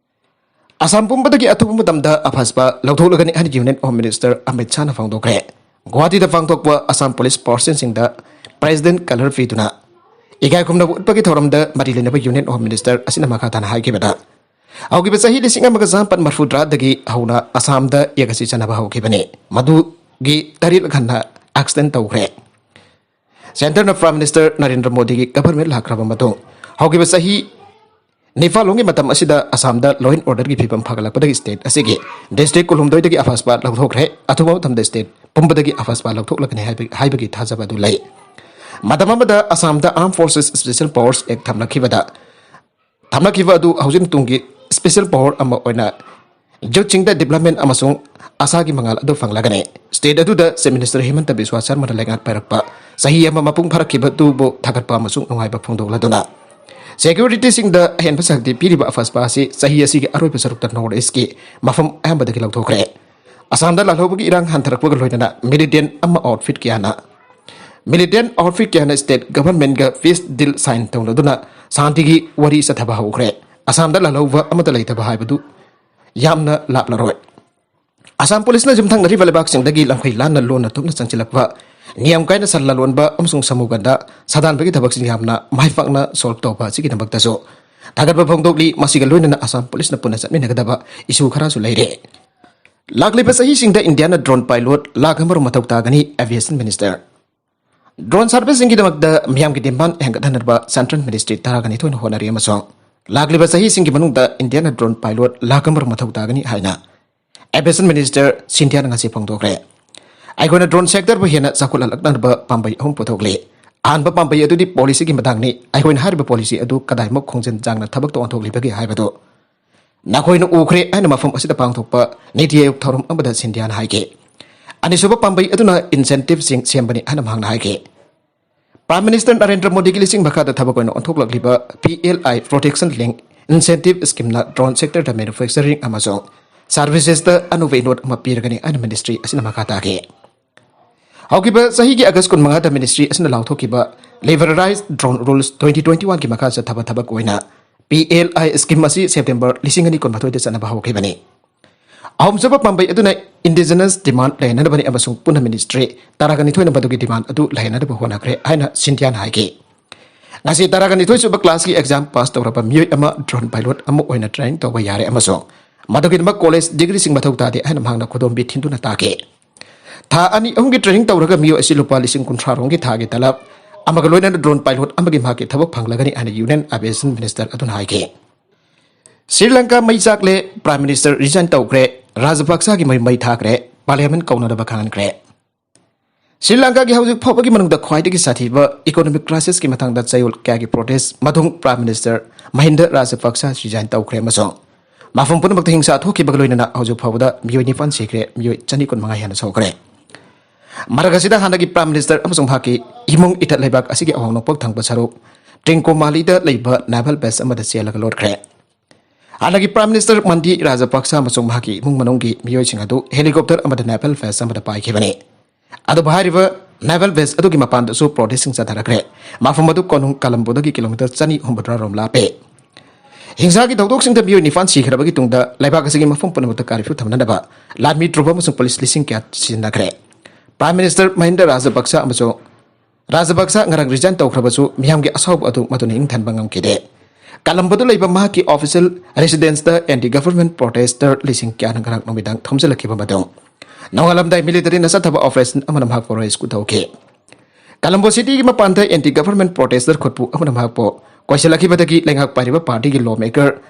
ꯑꯁꯥꯝ ꯄꯨꯝꯕꯗꯒꯤ ꯑꯊꯨꯕ ꯃꯇꯝꯗ ꯑꯐꯁꯄꯥ ꯂꯧꯊꯣꯛꯂꯒꯅꯤ ꯍꯥꯏꯅ Union Home Minister ꯑꯃꯤꯠ ꯁꯥꯍꯅ ꯐꯣꯡꯗꯣꯛꯈ꯭ꯔꯦ꯫ ꯒꯨꯋꯥꯍꯥꯇꯤꯗ ꯄꯥꯡꯊꯣꯛꯄ ꯑꯁꯥꯝ ꯄꯨꯂꯤꯁ ꯐꯣꯔꯁꯁꯤꯡꯗ President Colour ꯄꯤꯗꯨꯅ ꯏꯀꯥꯏ ꯈꯨꯝꯅꯕ ꯎꯠꯄꯒꯤ ꯊꯧꯔꯝꯗ ꯃꯔꯤ ꯂꯩꯅꯕ Union Home Minister ꯑꯁꯤꯅ ꯃꯈꯥ ꯇꯥꯅ ꯍꯥꯏꯈꯤꯕꯗ, ꯍꯧꯈꯤꯕ ꯆꯍꯤ ꯂꯤꯁꯤꯡ ꯑꯃꯒ ꯆꯥꯃꯥꯄꯟ ꯃꯔꯐꯨ ꯇꯔꯥꯗꯒꯤ ꯍꯧꯅ ꯑꯁꯥꯝꯗ ꯌꯦꯛ ꯑꯁꯤ ꯆꯠꯅꯕ ꯍꯧꯈꯤꯕꯅꯤ꯫ ꯃꯗꯨꯒꯤ ꯇꯔꯦꯠꯂꯛ ꯍꯟꯅ extend ꯇꯧꯈ꯭ꯔꯦ꯫ Centre ꯅ Prime Minister ꯅꯔꯦꯟꯗ꯭ꯔ ꯃꯣꯗꯤꯒꯤ government ꯂꯥꯛꯈ꯭ꯔꯕ ꯃꯇꯨꯡ, ꯍꯧꯈꯤꯕ ꯆꯍꯤ ꯅꯤꯄꯥꯜꯂꯣꯝꯒꯤ ꯃꯇꯝ ꯑꯁꯤꯗ ꯑꯁꯥꯝꯗ law and order ꯒꯤ ꯐꯤꯕꯝ ꯐꯒꯠꯂꯛꯄꯗꯒꯤ state ꯑꯁꯤꯒꯤ district ꯀꯨꯟꯍꯨꯝꯗꯣꯏꯗꯒꯤ ꯑꯐꯁꯄꯥ ꯂꯧꯊꯣꯛꯈ꯭ꯔꯦ꯫ ꯑꯊꯨꯕ ꯃꯇꯝꯗ state ꯄꯨꯝꯕꯗꯒꯤ ꯑꯐꯁꯄꯥ ꯂꯧꯊꯣꯛꯂꯒꯅꯤ ꯍꯥꯏꯕ-, ꯍꯥꯏꯕꯒꯤ ꯊꯥꯖꯕ ꯑꯗꯨ ꯂꯩ꯫ ꯃꯇꯝ ꯑꯃꯗ ꯑꯁꯥꯝꯗ Armed Forces Special Powers Act ꯊꯝꯂꯛꯈꯤꯕꯗ, ꯊꯝꯂꯛꯈꯤꯕ ꯑꯗꯨ ꯍꯧꯖꯤꯛ ꯇꯨꯡꯒꯤ special power ꯑꯃ ꯑꯣꯏꯅ youth ꯁꯤꯡꯗ development ꯑꯃꯁꯨꯡ ꯑꯁꯥꯒꯤ ꯃꯉꯥꯜ ꯑꯗꯨ ꯐꯪꯂꯒꯅꯤ꯫ State ꯑꯗꯨꯗ Chief Minister ꯍꯤꯃꯟꯇ ꯕꯤꯁ꯭ꯋꯥ ꯁꯔꯃꯅ ꯂꯩꯉꯥꯛ ꯄꯥꯏꯔꯛꯄ ꯆꯍꯤ ꯑꯃ ꯃꯄꯨꯡ ꯐꯥꯔꯛꯈꯤꯕꯗꯨꯕꯨ ꯊꯥꯒꯠꯄ ꯑꯃꯁꯨꯡ ꯅꯨꯡꯉꯥꯏꯕ ꯐꯣꯡꯗꯣꯛꯂꯗꯨꯅ, security ꯁꯤꯡꯗ ꯑꯍꯦꯟꯕ ꯁꯛꯇꯤ ꯄꯤꯔꯤꯕ ꯑꯐꯁꯄꯥ ꯑꯁꯤ ꯆꯍꯤ ꯑꯁꯤꯒꯤ ꯑꯔꯣꯏꯕ ꯁꯔꯨꯛꯇ North East ꯀꯤ ꯃꯐꯝ ꯑꯌꯥꯝꯕꯗꯒꯤ ꯂꯧꯊꯣꯛꯈ꯭ꯔꯦ꯫ ꯑꯁꯥꯝꯗ ꯂꯥꯜꯍꯧꯕꯒꯤ ꯏꯔꯥꯡ ꯍꯟꯊꯔꯛꯄꯒ ꯂꯣꯏꯅꯅ militant ꯑꯃ outfit ꯀꯌꯥꯅ, militant outfit ꯀꯌꯥꯅ state government ꯒ peace deal sign ꯇꯧꯅꯗꯨꯅ ꯁꯥꯟꯇꯤꯒꯤ ꯋꯥꯔꯤ ꯆꯠꯊꯕ ꯍꯧꯈ꯭ꯔꯦ꯫ ꯑꯁꯥꯝꯗ ꯂꯥꯜꯍꯧꯕ ꯑꯃꯠꯇ ꯂꯩꯇꯕ ꯍꯥꯏꯕꯗꯨ ꯌꯥꯝꯅ ꯂꯥꯞꯂꯔꯣꯏ꯫ ꯑꯁꯥꯝ ꯄꯨꯂꯤꯁꯅ ꯌꯨꯝꯊꯪꯅꯔꯤꯕ ꯂꯩꯕꯥꯛꯁꯤꯡꯗꯒꯤ ꯂꯝꯈꯩ ꯂꯥꯟꯅ ꯂꯣꯟꯅ ꯇꯨꯞꯅ ꯆꯪꯁꯤꯜꯂꯛꯄ, ꯅꯤꯌꯝ ꯀꯥꯏꯅ ꯁꯟ ꯂꯂꯣꯟꯕ ꯑꯃꯁꯨꯡ ꯁꯃꯨꯒꯟꯗ ꯁꯥꯗꯥꯟꯕꯒꯤ ꯊꯕꯛꯁꯤꯡ ꯌꯥꯝꯅ ꯃꯥꯏ ꯄꯥꯛꯅ solve ꯇꯧꯕ ꯑꯁꯤꯒꯤꯗꯃꯛꯇꯁꯨ ꯊꯥꯒꯠꯄ ꯐꯣꯡꯗꯣꯛꯂꯤ꯫ ꯃꯁꯤꯒ ꯂꯣꯏꯅꯅ ꯑꯁꯥꯝ ꯄꯨꯂꯤꯁꯅ ꯄꯨꯟꯅ ꯆꯠꯃꯤꯟꯅꯒꯗꯕ issue ꯈꯔꯁꯨ ꯂꯩꯔꯦ꯫ ꯂꯥꯛꯂꯤꯕ ꯆꯍꯤꯁꯤꯡꯗ ꯏꯟꯗꯤꯌꯥꯅ drone pilot ꯂꯥꯈ ꯑꯃꯔꯣꯝ ꯃꯊꯧ ꯇꯥꯒꯅꯤ, Aviation Minister꯫ Drone service ꯁꯤꯡꯒꯤꯗꯃꯛꯇ ꯃꯤꯌꯥꯝꯒꯤ demand ꯍꯦꯟꯒꯠꯍꯟꯅꯕ Central Ministry ꯇꯔꯥꯒ ꯅꯤꯊꯣꯏꯅ ꯍꯣꯠꯅꯔꯤ ꯑꯃꯁꯨꯡ ꯂꯥꯛꯂꯤꯕ ꯆꯍꯤꯁꯤꯡꯒꯤ ꯃꯅꯨꯡꯗ ꯏꯟꯗꯤꯌꯥꯅ drone pilot ꯂꯥꯈ ꯑꯃꯔꯣꯝ ꯃꯊꯧ ꯇꯥꯒꯅꯤ ꯍꯥꯏꯅ Aviation Minister ꯁꯤꯟꯙꯤꯌꯥꯅ ꯉꯁꯤ ꯐꯣꯡꯗꯣꯛꯈ꯭ꯔꯦ꯫ ꯑꯩꯈꯣꯏꯅ drone sectorꯕꯨ ꯍꯦꯟꯅ ꯆꯥꯎꯈꯠꯍꯜꯂꯛꯅꯕ ꯄꯥꯝꯕꯩ ꯑꯍꯨꯝ ꯄꯨꯊꯣꯛꯂꯤ꯫ ꯑꯍꯥꯟꯕ ꯄꯥꯝꯕꯩ ꯑꯗꯨꯗꯤ policyꯒꯤ ꯃꯇꯥꯡꯅꯤ꯫ ꯑꯩꯈꯣꯏꯅ ꯍꯥꯏꯔꯤꯕ policy ꯑꯗꯨ ꯀꯗꯥꯏꯃꯨꯛ ꯈꯣꯡꯖꯦꯜ ꯆꯥꯡꯅ ꯊꯕꯛꯇ ꯑꯣꯟꯊꯣꯛꯂꯤꯕꯒꯦ ꯍꯥꯏꯕꯗꯨ ꯅꯈꯣꯏꯅ ꯎꯈ꯭ꯔꯦ ꯍꯥꯏꯅ ꯃꯐꯝ ꯑꯁꯤꯗ ꯄꯥꯡꯊꯣꯛꯄ ꯅꯤꯇꯤ ꯑꯥꯌꯣꯒ ꯊꯧꯔꯝ ꯑꯃꯗ ꯁꯤꯟꯙꯤꯌꯥꯅ ꯍꯥꯏꯈꯤ꯫ ꯑꯅꯤꯁꯨꯕ ꯄꯥꯝꯕꯩ ꯑꯗꯨꯅ incentiveꯁꯤꯡ ꯁꯦꯝꯕꯅꯤ ꯍꯥꯏꯅ ꯃꯍꯥꯛꯅ ꯍꯥꯏꯈꯤ꯫ Prime Minister ꯅꯔꯦꯟꯗ꯭ꯔ ꯃꯣꯗꯤꯒꯤ ꯂꯤꯁꯤꯡ ꯃꯈꯥꯗ ꯊꯕꯛ ꯑꯣꯏꯅ ꯑꯣꯟꯊꯣꯛꯂꯛꯂꯤꯕ P L I Protection Link Incentive Schemeꯅ drone sectorꯗ manufacturing ꯑꯃꯁꯨꯡ servicesꯇ ꯑꯅꯧꯕ ꯏꯅꯣꯠ ꯑꯃ ꯄꯤꯔꯒꯅꯤ ꯍꯥꯏꯅ ministry ꯑꯁꯤꯅ ꯃꯈꯥ ꯇꯥꯈꯤ꯫ ꯍꯧꯈꯤꯕ ꯆꯍꯤꯒꯤ August ꯀꯨꯟꯃꯉꯥꯗ ministry ꯑꯁꯤꯅ ꯂꯥꯎꯊꯣꯛꯈꯤꯕ Liberalized Drone Rules twenty twenty-oneꯒꯤ ꯃꯈꯥ ꯆꯠꯊꯕ ꯊꯕꯛ ꯑꯣꯏꯅ P L I scheme ꯑꯁꯤ September ꯂꯤꯁꯤꯡ ꯑꯅꯤ ꯀꯨꯟꯃꯥꯊꯣꯏꯗ ꯆꯠꯅꯕ ꯍꯧꯈꯤꯕꯅꯤ꯫ ꯑꯍꯨꯝꯁꯨꯕ ꯄꯥꯝꯕꯩ ꯑꯗꯨꯅ indigenous demand ꯂꯩꯍꯟꯅꯕꯅꯤ ꯑꯃꯁꯨꯡ ꯄꯨꯟꯅ ministry ꯇꯔꯥꯒ ꯅꯤꯊꯣꯏꯅ ꯃꯗꯨꯒꯤ demand ꯑꯗꯨ ꯂꯩꯍꯟꯅꯕ ꯍꯣꯠꯅꯈ꯭ꯔꯦ ꯍꯥꯏꯅ ꯁꯤꯟꯙꯤꯌꯥꯅ ꯍꯥꯏꯈꯤ꯫ ꯉꯁꯤ ꯇꯔꯥꯒ ꯅꯤꯊꯣꯏ ꯁꯨꯕ classꯀꯤ exam pass ꯇꯧꯔꯕ ꯃꯤꯑꯣꯏ ꯑꯃ drone pilot ꯑꯃ ꯑꯣꯏꯅ training ꯇꯧꯕ ꯌꯥꯔꯦ ꯑꯃꯁꯨꯡ ꯃꯗꯨꯒꯤꯗꯃꯛ college degreeꯁꯤꯡ ꯃꯊꯧ ꯇꯥꯗꯦ ꯍꯥꯏꯅ ꯃꯍꯥꯛꯅ ꯈꯨꯗꯣꯝꯕꯤ ꯊꯤꯟꯗꯨꯅ ꯇꯥꯛꯈꯤ꯫ ꯊꯥ ꯑꯅꯤ ꯑꯍꯨꯝꯒꯤ training ꯇꯧꯔꯒ ꯃꯤꯑꯣꯏ ꯑꯁꯤ ꯂꯨꯄꯥ ꯂꯤꯁꯤꯡ ꯀꯨꯟꯊ꯭ꯔꯥ ꯔꯣꯝꯒꯤ ꯊꯥꯒꯤ ꯇꯂꯕ ꯑꯃꯒ ꯂꯣꯏꯅꯅ drone pilot ꯑꯃꯒꯤ ꯃꯍꯥꯛꯀꯤ ꯊꯕꯛ ꯐꯪꯂꯒꯅꯤ ꯍꯥꯏꯅ Union Aviation Minister ꯑꯗꯨꯅ ꯍꯥꯏꯈꯤ꯫ ꯁ꯭ꯔꯤ ꯂꯪꯀꯥ ꯃꯩ ꯆꯥꯛꯂꯦ, Prime Minister resign ꯇꯧꯈ꯭ꯔꯦ, ꯔꯥꯖꯄꯛꯁꯥꯒꯤ ꯃꯌꯨꯝ ꯃꯩ ꯊꯥꯈ꯭ꯔꯦ, Parliament ꯀꯧꯅꯅꯕ ꯈꯪꯍꯟꯈ꯭ꯔꯦ꯫ ꯁ꯭ꯔꯤ ꯂꯪꯀꯥꯒꯤ ꯍꯧꯖꯤꯛ ꯐꯥꯎꯕꯒꯤ ꯃꯅꯨꯡꯗ ꯈ꯭ꯋꯥꯏꯗꯒꯤ ꯁꯥꯊꯤꯕ economic crisisꯀꯤ ꯃꯇꯥꯡꯗ ꯆꯌꯣꯜ ꯀꯌꯥꯒꯤ protest ꯃꯇꯨꯡ Prime Minister ꯃꯍꯤꯟꯗ ꯔꯥꯖꯄꯛꯁꯥ resign ꯇꯧꯈ꯭ꯔꯦ ꯑꯃꯁꯨꯡ ꯃꯐꯝ ꯄꯨꯝꯅꯃꯛꯇ ꯍꯤꯡꯁꯥ ꯊꯣꯛꯈꯤꯕꯒ ꯂꯣꯏꯅꯅ ꯍꯧꯖꯤꯛ ꯐꯥꯎꯕꯗ ꯃꯤꯑꯣꯏ ꯅꯤꯄꯥꯟ ꯁꯤꯈ꯭ꯔꯦ, ꯃꯤꯑꯣꯏ ꯆꯅꯤ ꯀꯨꯟꯃꯉꯥ ꯍꯦꯟꯅ ꯁꯣꯛꯈ꯭ꯔꯦ꯫ ꯃꯔꯛ ꯑꯁꯤꯗ ꯍꯥꯟꯅꯒꯤ Prime Minister ꯑꯃꯁꯨꯡ ꯃꯍꯥꯛꯀꯤ ꯏꯃꯨꯡ ꯏꯊꯠ ꯂꯩꯕꯥꯛ ꯑꯁꯤꯒꯤ ꯑꯋꯥꯡ ꯅꯣꯡꯄꯣꯛ ꯊꯪꯕ ꯁꯔꯨꯛ ꯇ꯭ꯔꯤꯡꯀꯣꯃꯥꯂꯤꯗ ꯂꯩꯕ naval base ꯑꯃꯗ ꯆꯦꯜꯂꯒ ꯂꯣꯠꯈ꯭ꯔꯦ꯫ ꯍꯥꯟꯅꯒꯤ Prime Minister ꯃꯟꯗꯤ ꯔꯥꯖꯄꯛꯁꯥ ꯑꯃꯁꯨꯡ ꯃꯍꯥꯛꯀꯤ ꯏꯃꯨꯡ ꯃꯅꯨꯡꯒꯤ ꯃꯤꯑꯣꯏꯁꯤꯡ ꯑꯗꯨ helicopter ꯑꯃꯗ naval base ꯑꯃꯗ ꯄꯥꯏꯈꯤꯕꯅꯤ꯫ ꯑꯗꯨꯕꯨ ꯍꯥꯏꯔꯤꯕ naval base ꯑꯗꯨꯒꯤ ꯃꯄꯥꯟꯗꯁꯨ protestꯁꯤꯡ ꯆꯠꯊꯔꯛꯈ꯭ꯔꯦ꯫ ꯃꯐꯝ ꯑꯗꯨ ꯀꯣꯅꯨꯡ ꯀꯂꯝꯕꯣꯗꯒꯤ kilometre ꯆꯅꯤ ꯍꯨꯝꯐꯨꯇꯔꯥ ꯔꯣꯝ ꯂꯥꯞꯄꯦ꯫ ꯍꯤꯡꯁꯥꯒꯤ ꯊꯧꯗꯣꯛꯁꯤꯡꯗ ꯃꯤꯑꯣꯏ ꯅꯤꯄꯥꯟ ꯁꯤꯈ꯭ꯔꯕꯒꯤ ꯇꯨꯡꯗ ꯂꯩꯕꯥꯛ ꯑꯁꯤꯒꯤ ꯃꯐꯝ ꯄꯨꯝꯅꯃꯛꯇ curfew ꯊꯝꯅꯅꯕ ꯂꯥꯟꯃꯤ troop ꯑꯃꯁꯨꯡ police ꯂꯤꯁꯤꯡ ꯀꯌꯥ ꯁꯤꯖꯤꯟꯅꯈ꯭ꯔꯦ꯫ Prime Minister ꯃꯍꯤꯟꯗ ꯔꯥꯖꯄꯛꯁꯥ ꯑꯃꯁꯨꯡ ꯔꯥꯖꯄꯛꯁꯥ ꯉꯔꯥꯡ resign ꯇꯧꯈ꯭ꯔꯕꯁꯨ ꯃꯤꯌꯥꯝꯒꯤ ꯑꯁꯥꯎꯕ ꯑꯗꯨ ꯃꯗꯨꯅ ꯏꯪꯊꯟꯕ ꯉꯝꯈꯤꯗꯦ꯫ ꯀꯂꯝꯕꯣꯗ ꯂꯩꯕ ꯃꯍꯥꯛꯀꯤ official residenceꯇ anti government protester ꯂꯤꯁꯤꯡ ꯀꯌꯥꯅ ꯉꯔꯥꯡ ꯅꯨꯃꯤꯗꯥꯡ ꯊꯣꯝꯖꯤꯜꯂꯛꯈꯤꯕ ꯃꯇꯨꯡ ꯅꯣꯡꯉꯥꯜꯂꯝꯗꯥꯏ militaryꯅ ꯆꯠꯊꯕ operationꯅ ꯑꯃꯅ ꯃꯍꯥꯛꯄꯨ rescue ꯇꯧꯈꯤ꯫ ꯀꯂꯝꯕꯣ cityꯒꯤ ꯃꯄꯥꯟꯗ anti government protester ꯈꯨꯠꯄꯨ ꯑꯃꯅ ꯃꯍꯥꯛꯄꯨ ꯀꯣꯏꯁꯤꯜꯂꯛꯈꯤꯕꯗꯒꯤ ꯂꯩꯉꯥꯛ ꯄꯥꯏꯔꯤꯕ partyꯒꯤ lawmaker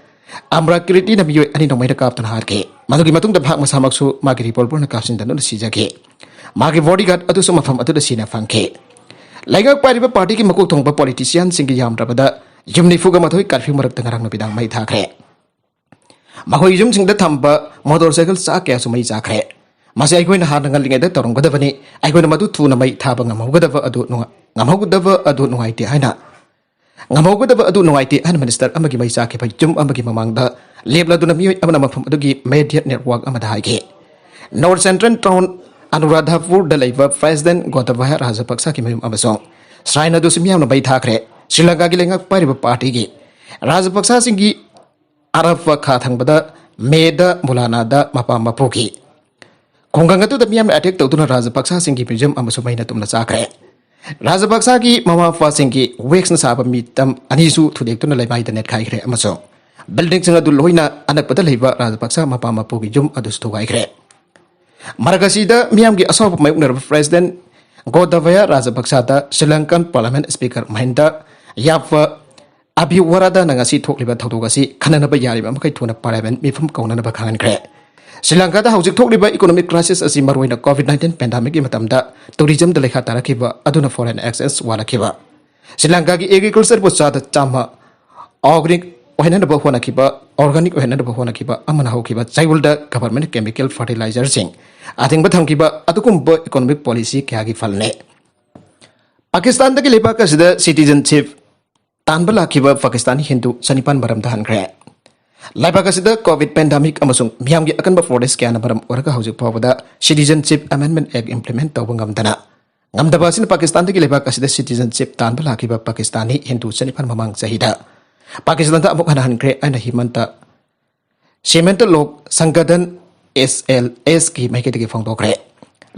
ꯑꯝꯔꯥ ꯀꯤꯔꯤꯇꯤꯅ ꯃꯤꯑꯣꯏ ꯑꯅꯤ ꯅꯣꯡꯃꯩꯅ ꯀꯥꯞꯇꯨꯅ ꯍꯥꯠꯈꯤ꯫ ꯃꯗꯨꯒꯤ ꯃꯇꯨꯡꯗ ꯃꯍꯥꯛ ꯃꯁꯥꯃꯛꯁꯨ ꯃꯥꯒꯤ revolverꯅ ꯀꯥꯞꯁꯤꯟꯗꯨꯅ ꯁꯤꯖꯈꯤ꯫ ꯃꯥꯒꯤ bodyguard ꯑꯗꯨꯁꯨ ꯃꯐꯝ ꯑꯗꯨꯗ ꯁꯤꯅ ꯐꯪꯈꯤ꯫ ꯂꯩꯉꯥꯛ ꯄꯥꯏꯔꯤꯕ ꯄꯥꯔꯇꯤꯒꯤ ꯃꯀꯣꯛ ꯊꯣꯡꯕ ꯄꯣꯂꯤꯇꯤꯁꯤꯌꯥꯟꯁꯤꯡꯒꯤ ꯌꯥꯝꯗ꯭ꯔꯕꯗ ꯌꯨꯝ ꯅꯤꯐꯨꯒ ꯃꯥꯊꯣꯏ ꯀꯥꯔꯐ꯭ꯌꯨ ꯃꯔꯛꯇ ꯉꯔꯥꯡ ꯅꯨꯃꯤꯗꯥꯡ ꯃꯩ ꯊꯥꯈ꯭ꯔꯦ꯫ ꯃꯈꯣꯏ ꯌꯨꯝꯁꯤꯡꯗ ꯊꯝꯕ ꯃꯣꯇꯣꯔ ꯁꯥꯏꯀꯜ ꯆꯥ ꯀꯌꯥꯁꯨ ꯃꯩ ꯆꯥꯈ꯭ꯔꯦ꯫ ꯃꯁꯤ ꯑꯩꯈꯣꯏꯅ ꯍꯥꯟꯅ ꯉꯜꯂꯤꯉꯩꯗ ꯇꯧꯔꯝꯒꯗꯕꯅꯤ꯫ ꯑꯩꯈꯣꯏꯅ ꯃꯗꯨ ꯊꯨꯅ ꯃꯩ ꯊꯥꯕ ꯉꯝꯍꯧꯒꯗꯕ ꯑꯗꯨ ꯅꯨꯡꯉ-, ꯉꯝꯍꯧꯒꯗꯕ ꯑꯗꯨ ꯅꯨꯡꯉꯥꯏꯇꯦ ꯍꯥꯏꯅ ꯉꯝꯍꯧꯒꯗꯕ ꯑꯗꯨ ꯅꯨꯡꯉꯥꯏꯇꯦ ꯍꯥꯏꯅ ꯃꯤꯅꯤꯁꯇꯔ ꯑꯃꯒꯤ ꯃꯩ ꯆꯥꯈꯤꯕ ꯌꯨꯝ ꯑꯃꯒꯤ ꯃꯃꯥꯡꯗ ꯂꯦꯞꯂꯗꯨꯅ ꯃꯤꯑꯣꯏ ꯑꯃꯅ ꯃꯐꯝ ꯑꯗꯨꯒꯤ media network ꯑꯃꯗ ꯍꯥꯏꯈꯤ꯫ North Central Town Anuradhapurꯗ ꯂꯩꯕ President Gotabaya Rajapaksaꯒꯤ ꯃꯌꯨꯝ ꯑꯃꯁꯨꯡ shrine ꯑꯗꯨꯁꯨ ꯃꯤꯌꯥꯝꯅ ꯃꯩ ꯊꯥꯈ꯭ꯔꯦ꯫ ꯁ꯭ꯔꯤ ꯂꯪꯀꯥꯒꯤ ꯂꯩꯉꯥꯛ ꯄꯥꯏꯔꯤꯕ ꯄꯥꯔꯇꯤꯒꯤ ꯔꯥꯖꯄꯛꯁꯥꯁꯤꯡꯒꯤ ꯑꯔꯥꯞꯄ ꯈꯥ ꯊꯪꯕꯗ ꯃꯦꯗ ꯃꯨꯂꯥꯅꯥꯗ ꯃꯄꯥ ꯃꯄꯨꯒꯤ ꯈꯨꯡꯒꯪ ꯑꯗꯨꯗ ꯃꯤꯌꯥꯝꯅ attack ꯇꯧꯗꯨꯅ ꯔꯥꯖꯄꯛꯁꯥꯁꯤꯡꯒꯤ museum ꯑꯃꯁꯨ ꯃꯩꯅ ꯇꯨꯝꯅ ꯆꯥꯈ꯭ꯔꯦ꯫ ꯔꯥꯖꯄꯛꯁꯥꯒꯤ ꯃꯃꯥ ꯃꯄꯥꯁꯤꯡꯒꯤ ꯋꯦꯛꯁꯅ ꯁꯥꯕ ꯃꯤꯇꯝ ꯑꯅꯤꯁꯨ ꯊꯨꯗꯦꯛꯇꯨꯅ ꯂꯩꯃꯥꯏꯗ ꯅꯦꯠꯈꯥꯏꯈ꯭ꯔꯦ ꯑꯃꯁꯨꯡ buildingꯁꯤꯡ ꯑꯗꯨ ꯂꯣꯏꯅ ꯑꯅꯛꯄꯗ ꯂꯩꯕ ꯔꯥꯖꯄꯛꯁꯥ ꯃꯄꯥ ꯃꯄꯨꯒꯤ ꯌꯨꯝ ꯑꯗꯨꯁꯨ ꯊꯨꯒꯥꯏꯈ꯭ꯔꯦ꯫ ꯃꯔꯛ ꯑꯁꯤꯗ ꯃꯤꯌꯥꯝꯒꯤ ꯑꯁꯥꯎꯕ ꯃꯥꯌꯣꯛꯅꯔꯕ President ꯒꯣꯇꯥꯕꯌꯥ ꯔꯥꯖꯄꯛꯁꯥꯗ Sri Lankan Parliament Speaker ꯃꯍꯤꯟꯗ ꯌꯥꯄꯥ ꯑꯕꯤꯋꯥꯔꯥꯗꯅ ꯉꯁꯤ ꯊꯣꯛꯂꯤꯕ ꯊꯧꯗꯣꯛ ꯑꯁꯤ ꯈꯟꯅꯅꯕ ꯌꯥꯔꯤꯕ ꯃꯈꯩ ꯊꯨꯅ Parliament ꯃꯤꯐꯝ ꯀꯧꯅꯅꯕ ꯈꯪꯍꯟꯈ꯭ꯔꯦ꯫ ꯁ꯭ꯔꯤ ꯂꯪꯀꯥꯗ ꯍꯧꯖꯤꯛ ꯊꯣꯛꯂꯤꯕ economic crisis ꯑꯁꯤ ꯃꯔꯨꯑꯣꯏꯅ COVID nineteen pandemicꯀꯤ ꯃꯇꯝꯗ tourismꯗ ꯂꯩꯈꯥ ꯇꯥꯔꯛꯈꯤꯕ ꯑꯗꯨꯅ foreign exchange ꯋꯥꯠꯂꯛꯈꯤꯕ, ꯁ꯭ꯔꯤ ꯂꯪꯀꯥꯒꯤ agricultureꯕꯨ ꯆꯥꯗ ꯆꯥꯝꯃ organic ꯑꯣꯏꯍꯟꯅꯕ ꯍꯣꯠꯅꯈꯤꯕ, organic ꯑꯣꯏꯍꯟꯅꯕ ꯍꯣꯠꯅꯈꯤꯕ ꯑꯃꯅ ꯍꯧꯈꯤꯕ ꯆꯌꯣꯜꯗ government chemical fertilizerꯁꯤꯡ ꯑꯊꯤꯡꯕ ꯊꯝꯈꯤꯕ ꯑꯗꯨꯒꯨꯝꯕ economic policy ꯀꯌꯥꯒꯤ ꯐꯜꯅꯤ꯫ ꯄꯥꯀꯤꯁꯇꯥꯟꯗꯒꯤ ꯂꯩꯕꯥꯛ ꯑꯁꯤꯗ citizenship ꯇꯥꯟꯕ ꯂꯥꯛꯈꯤꯕ ꯄꯥꯀꯤꯁꯇꯥꯅꯤ ꯍꯤꯟꯗꯨ ꯆꯅꯤꯄꯥꯟ ꯃꯔꯝꯗ ꯍꯟꯈ꯭ꯔꯦ꯫ ꯂꯩꯕꯥꯛ ꯑꯁꯤꯗ COVID pandemic ꯑꯃꯁꯨꯡ ꯃꯤꯌꯥꯝꯒꯤ ꯑꯀꯟꯕ protest ꯀꯌꯥꯅ ꯃꯔꯝ ꯑꯣꯏꯔꯒ ꯍꯧꯖꯤꯛ ꯐꯥꯎꯕꯗ Citizenship Amendment Act implement ꯇꯧꯕ ꯉꯝꯗꯅ ꯉꯝꯗꯕ ꯑꯁꯤꯅ ꯄꯥꯀꯤꯁꯇꯥꯟꯗꯒꯤ ꯂꯩꯕꯥꯛ ꯑꯁꯤꯗ citizenship ꯇꯥꯟꯕ ꯂꯥꯛꯈꯤꯕ ꯄꯥꯀꯤꯁꯇꯥꯅꯤ ꯍꯤꯟꯗꯨ ꯆꯅꯤꯄꯥꯟ ꯃꯃꯥꯡ ꯆꯍꯤꯗ ꯄꯥꯀꯤꯁꯇꯥꯟꯗ ꯑꯃꯨꯛ ꯍꯟꯅ ꯍꯟꯈ꯭ꯔꯦ ꯍꯥꯏꯅ ꯍꯤꯃꯟꯇ ꯁꯤꯃꯟꯇ ꯂꯣꯛ ꯁꯪꯒꯗꯟ, SLSꯀꯤ ꯃꯥꯏꯀꯩꯗꯒꯤ ꯐꯣꯡꯗꯣꯛꯈ꯭ꯔꯦ꯫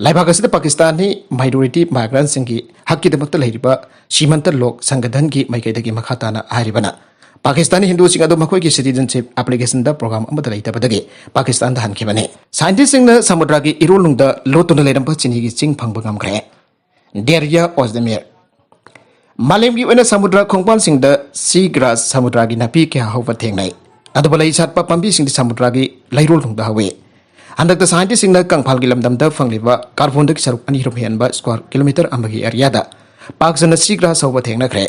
ꯂꯩꯕꯥꯛ ꯑꯁꯤꯗ ꯄꯥꯀꯤꯁꯇꯥꯟꯅꯤ minority migrantꯁꯤꯡꯒꯤ ꯍꯛꯀꯤꯗꯃꯛꯇ ꯂꯩꯔꯤꯕ ꯁꯤꯃꯟꯇ ꯂꯣꯛ ꯁꯪꯒꯗꯟꯒꯤ ꯃꯥꯏꯀꯩꯗꯒꯤ ꯃꯈꯥ ꯇꯥꯅ ꯍꯥꯏꯔꯤꯕꯅ ꯄꯥꯀꯤꯁꯇꯥꯅꯤ ꯍꯤꯟꯗꯨꯁꯤꯡ ꯑꯗꯨ ꯃꯈꯣꯏꯒꯤ citizenship applicationꯗ program ꯑꯃꯗ ꯂꯩꯇꯕꯗꯒꯤ ꯄꯥꯀꯤꯁꯇꯥꯟꯗ ꯍꯟꯈꯤꯕꯅꯤ꯫ Scientistꯁꯤꯡꯅ ꯁꯃꯨꯗ꯭ꯔꯒꯤ ꯏꯔꯣꯜꯅꯨꯡꯗ ꯂꯣꯠꯇꯨꯅ ꯂꯩꯔꯝꯕ ꯆꯤꯅꯤꯒꯤ ꯆꯤꯡ ꯐꯪꯕ ꯉꯝꯈ꯭ꯔꯦ꯫ Derya Ozdemir꯫ ꯃꯥꯂꯦꯝꯒꯤ ꯑꯣꯏꯅ ꯁꯃꯨꯗ꯭ꯔ ꯈꯣꯡꯕꯥꯜꯁꯤꯡꯗ seagrass ꯁꯃꯨꯗ꯭ꯔꯒꯤ ꯅꯥꯄꯤ ꯀꯌꯥ ꯍꯧꯕ ꯊꯦꯡꯅꯩ, ꯑꯗꯨꯕꯨ ꯂꯩ ꯁꯥꯠꯄ ꯄꯥꯝꯕꯤꯁꯤꯡꯗꯤ ꯁꯃꯨꯗ꯭ꯔꯒꯤ ꯂꯩꯔꯣꯜꯅꯨꯡꯗ ꯍꯧꯏ꯫ ꯍꯟꯗꯛꯇ ꯁꯥꯏꯟꯇꯤꯁꯁꯤꯡꯅ ꯀꯪꯐꯥꯜꯒꯤ ꯂꯝꯗꯝꯗ ꯐꯪꯂꯤꯕ ꯀꯥꯔꯕꯣꯟꯗꯒꯤ ꯁꯔꯨꯛ ꯑꯅꯤ ꯍꯦꯟꯕ ꯁ꯭ꯀ꯭ꯋꯥꯔ ꯀꯤꯂꯣꯃꯤꯇꯔ ꯑꯃꯒꯤ ꯑꯦꯔꯤꯌꯥꯗ ꯄꯥꯛ ꯁꯟꯅ ꯁꯤ ꯒ꯭ꯔꯥꯁ ꯍꯧꯕ ꯊꯦꯡꯅꯈ꯭ꯔꯦ꯫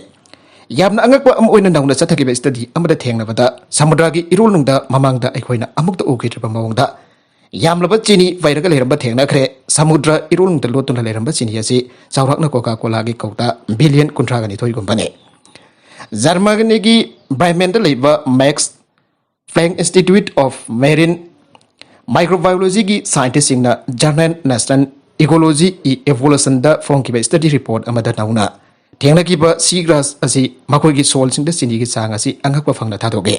ꯌꯥꯝꯅ ꯑꯉꯛꯄ ꯑꯃ ꯑꯣꯏꯅ ꯅꯧꯅ ꯆꯠꯊꯈꯤꯕ ꯁ꯭ꯇꯗꯤ ꯑꯃꯗ ꯊꯦꯡꯅꯕꯗ, ꯁꯃꯨꯗ꯭ꯔꯒꯤ ꯏꯔꯣꯜꯅꯨꯡꯗ ꯃꯃꯥꯡꯗ ꯑꯩꯈꯣꯏꯅ ꯑꯃꯨꯛꯇ ꯎꯈꯤꯗ꯭ꯔꯤꯕ ꯃꯑꯣꯡꯗ ꯌꯥꯝꯂꯕ ꯆꯤꯅꯤ ꯄꯩꯔꯒ ꯂꯩꯔꯝꯕ ꯊꯦꯡꯅꯈ꯭ꯔꯦ꯫ ꯁꯃꯨꯗ꯭ꯔ ꯏꯔꯣꯜꯅꯨꯡꯗ ꯂꯣꯠꯇꯨꯅ ꯂꯩꯔꯝꯕ ꯆꯤꯅꯤ ꯑꯁꯤ ꯆꯥꯎꯔꯥꯛꯅ ꯀꯣꯀꯥ ꯀꯣꯂꯥꯒꯤ ꯀꯧꯇꯥ ꯕꯤꯂꯤꯌꯟ ꯀꯨꯟꯊ꯭ꯔꯥꯒ ꯅꯤꯊꯣꯏꯒꯨꯝꯕꯅꯤ꯫ ꯖꯔꯃꯅꯤꯒꯤ ꯕ꯭ꯔꯦꯃꯦꯟꯗ ꯂꯩꯕ Max Planck Institute of Marine Microbiologyꯒꯤ ꯁꯥꯏꯟꯇꯤꯁꯁꯤꯡꯅ Journal Nature Ecology Evolutionꯗ ꯐꯣꯡꯈꯤꯕ ꯁ꯭ꯇꯗꯤ ꯔꯤꯄꯣꯔꯠ ꯑꯃꯗ ꯅꯧꯅ ꯊꯦꯡꯅꯈꯤꯕ ꯁꯤ ꯒ꯭ꯔꯥꯁ ꯑꯁꯤ ꯃꯈꯣꯏꯒꯤ ꯁꯣꯜꯁꯤꯡꯗ ꯆꯤꯅꯤꯒꯤ ꯆꯥꯡ ꯑꯁꯤ ꯑꯉꯛꯄ ꯐꯪꯅ ꯊꯥꯗꯣꯛꯏ꯫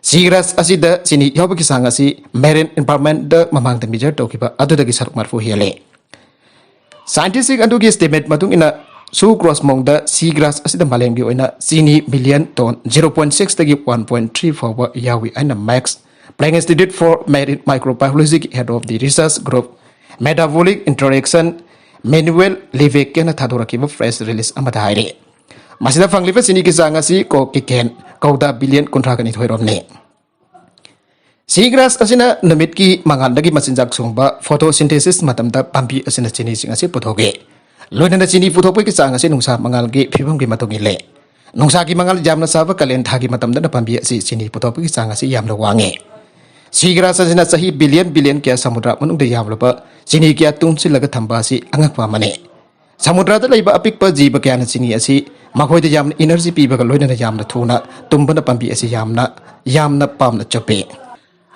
ꯁꯤ ꯒ꯭ꯔꯥꯁ ꯑꯁꯤꯗ ꯆꯤꯅꯤ ꯌꯥꯎꯕꯒꯤ ꯆꯥꯡ ꯑꯁꯤ marine environmentꯗ ꯃꯃꯥꯡꯗ ꯃꯤꯖꯔ ꯇꯧꯈꯤꯕ ꯑꯗꯨꯗꯒꯤ ꯁꯔꯨꯛ ꯃꯔꯤꯐꯨ ꯍꯦꯜꯂꯤ꯫ ꯁꯥꯏꯟꯇꯤꯁꯁꯤꯡ ꯑꯗꯨꯒꯤ ꯁ꯭ꯇꯦꯠꯃꯦꯟꯠ ꯃꯇꯨꯡ ꯏꯟꯅ, ꯁꯨ ꯒ꯭ꯔꯥꯁ ꯃꯑꯣꯡꯗ ꯁꯤ ꯒ꯭ꯔꯥꯁ ꯑꯁꯤꯗ ꯃꯥꯂꯦꯝꯒꯤ ꯑꯣꯏꯅ ꯆꯤꯅꯤ million tone zero point sixꯇꯒꯤ one point three ꯐꯥꯎꯕ ꯌꯥꯎꯏ ꯍꯥꯏꯅ Max Planck Institute for Marine Microbiologyꯒꯤ head of the research group Metabolic Interaction, Manuel Levesqueꯅ ꯊꯥꯗꯣꯔꯛꯈꯤꯕ press release ꯑꯃꯗ ꯍꯥꯏꯔꯤ꯫ ꯃꯁꯤꯗ ꯐꯪꯂꯤꯕ ꯆꯤꯅꯤꯒꯤ ꯆꯥꯡ ꯑꯁꯤ ꯀꯣꯛꯀꯤ ꯀꯦꯟ ꯀꯧꯇꯥ ꯕꯤꯂꯤꯌꯟ ꯀꯨꯟꯊ꯭ꯔꯥꯒ ꯅꯤꯊꯣꯏ ꯔꯣꯝꯅꯤ꯫ ꯁꯤ ꯒ꯭ꯔꯥꯁ ꯑꯁꯤꯅ ꯅꯨꯃꯤꯠꯀꯤ ꯃꯉꯥꯜꯗꯒꯤ ꯃꯆꯤꯟꯖꯥꯛ ꯁꯨꯡꯕ photosynthesis ꯃꯇꯝꯗ ꯄꯥꯝꯕꯤ ꯑꯁꯤꯅ ꯆꯤꯅꯤꯁꯤꯡ ꯑꯁꯤ ꯄꯨꯊꯣꯛꯏ꯫ ꯂꯣꯏꯅꯅ ꯆꯤꯅꯤ ꯄꯨꯊꯣꯛꯄꯒꯤ ꯆꯥꯡ ꯑꯁꯤ ꯅꯨꯡꯁꯥ ꯃꯉꯥꯜꯒꯤ ꯐꯤꯕꯝꯒꯤ ꯃꯇꯨꯡ ꯏꯜꯂꯤ꯫ ꯅꯨꯡꯁꯥꯒꯤ ꯃꯉꯥꯜ ꯌꯥꯝꯅ ꯁꯥꯕ ꯀꯥꯂꯦꯟ ꯊꯥꯒꯤ ꯃꯇꯝꯗꯅ ꯄꯥꯝꯕꯤ ꯑꯁꯤ ꯆꯤꯅꯤ ꯄꯨꯊꯣꯛꯄꯒꯤ ꯆꯥꯡ ꯑꯁꯤ ꯌꯥꯝꯅ ꯋꯥꯡꯉꯤ꯫ ꯁꯤ ꯒ꯭ꯔꯥꯁ ꯑꯁꯤꯅ ꯆꯍꯤ ꯕꯤꯂꯤꯌꯟ ꯕꯤꯂꯤꯌꯟ ꯀꯌꯥ ꯁꯃꯨꯗ꯭ꯔ ꯃꯅꯨꯡꯗ ꯌꯥꯝꯂꯕ ꯆꯤꯅꯤ ꯀꯌꯥ ꯇꯨꯡꯁꯤꯜꯂꯒ ꯊꯝꯕ ꯑꯁꯤ ꯑꯉꯛꯄ ꯑꯃꯅꯤ꯫ ꯁꯃꯨꯗ꯭ꯔꯗ ꯂꯩꯕ ꯑꯄꯤꯛꯄ ꯖꯤꯕ ꯀꯌꯥꯅ ꯆꯤꯅꯤ ꯑꯁꯤ ꯃꯈꯣꯏꯗ ꯌꯥꯝꯅ energy ꯄꯤꯕꯒ ꯂꯣꯏꯅꯅ ꯌꯥꯝꯅ ꯊꯨꯅ ꯇꯨꯝꯕꯅ ꯄꯥꯝꯕꯤ ꯑꯁꯤ ꯌꯥꯝꯅ, ꯌꯥꯝꯅ ꯄꯥꯝꯅ ꯆꯨꯞꯄꯤ꯫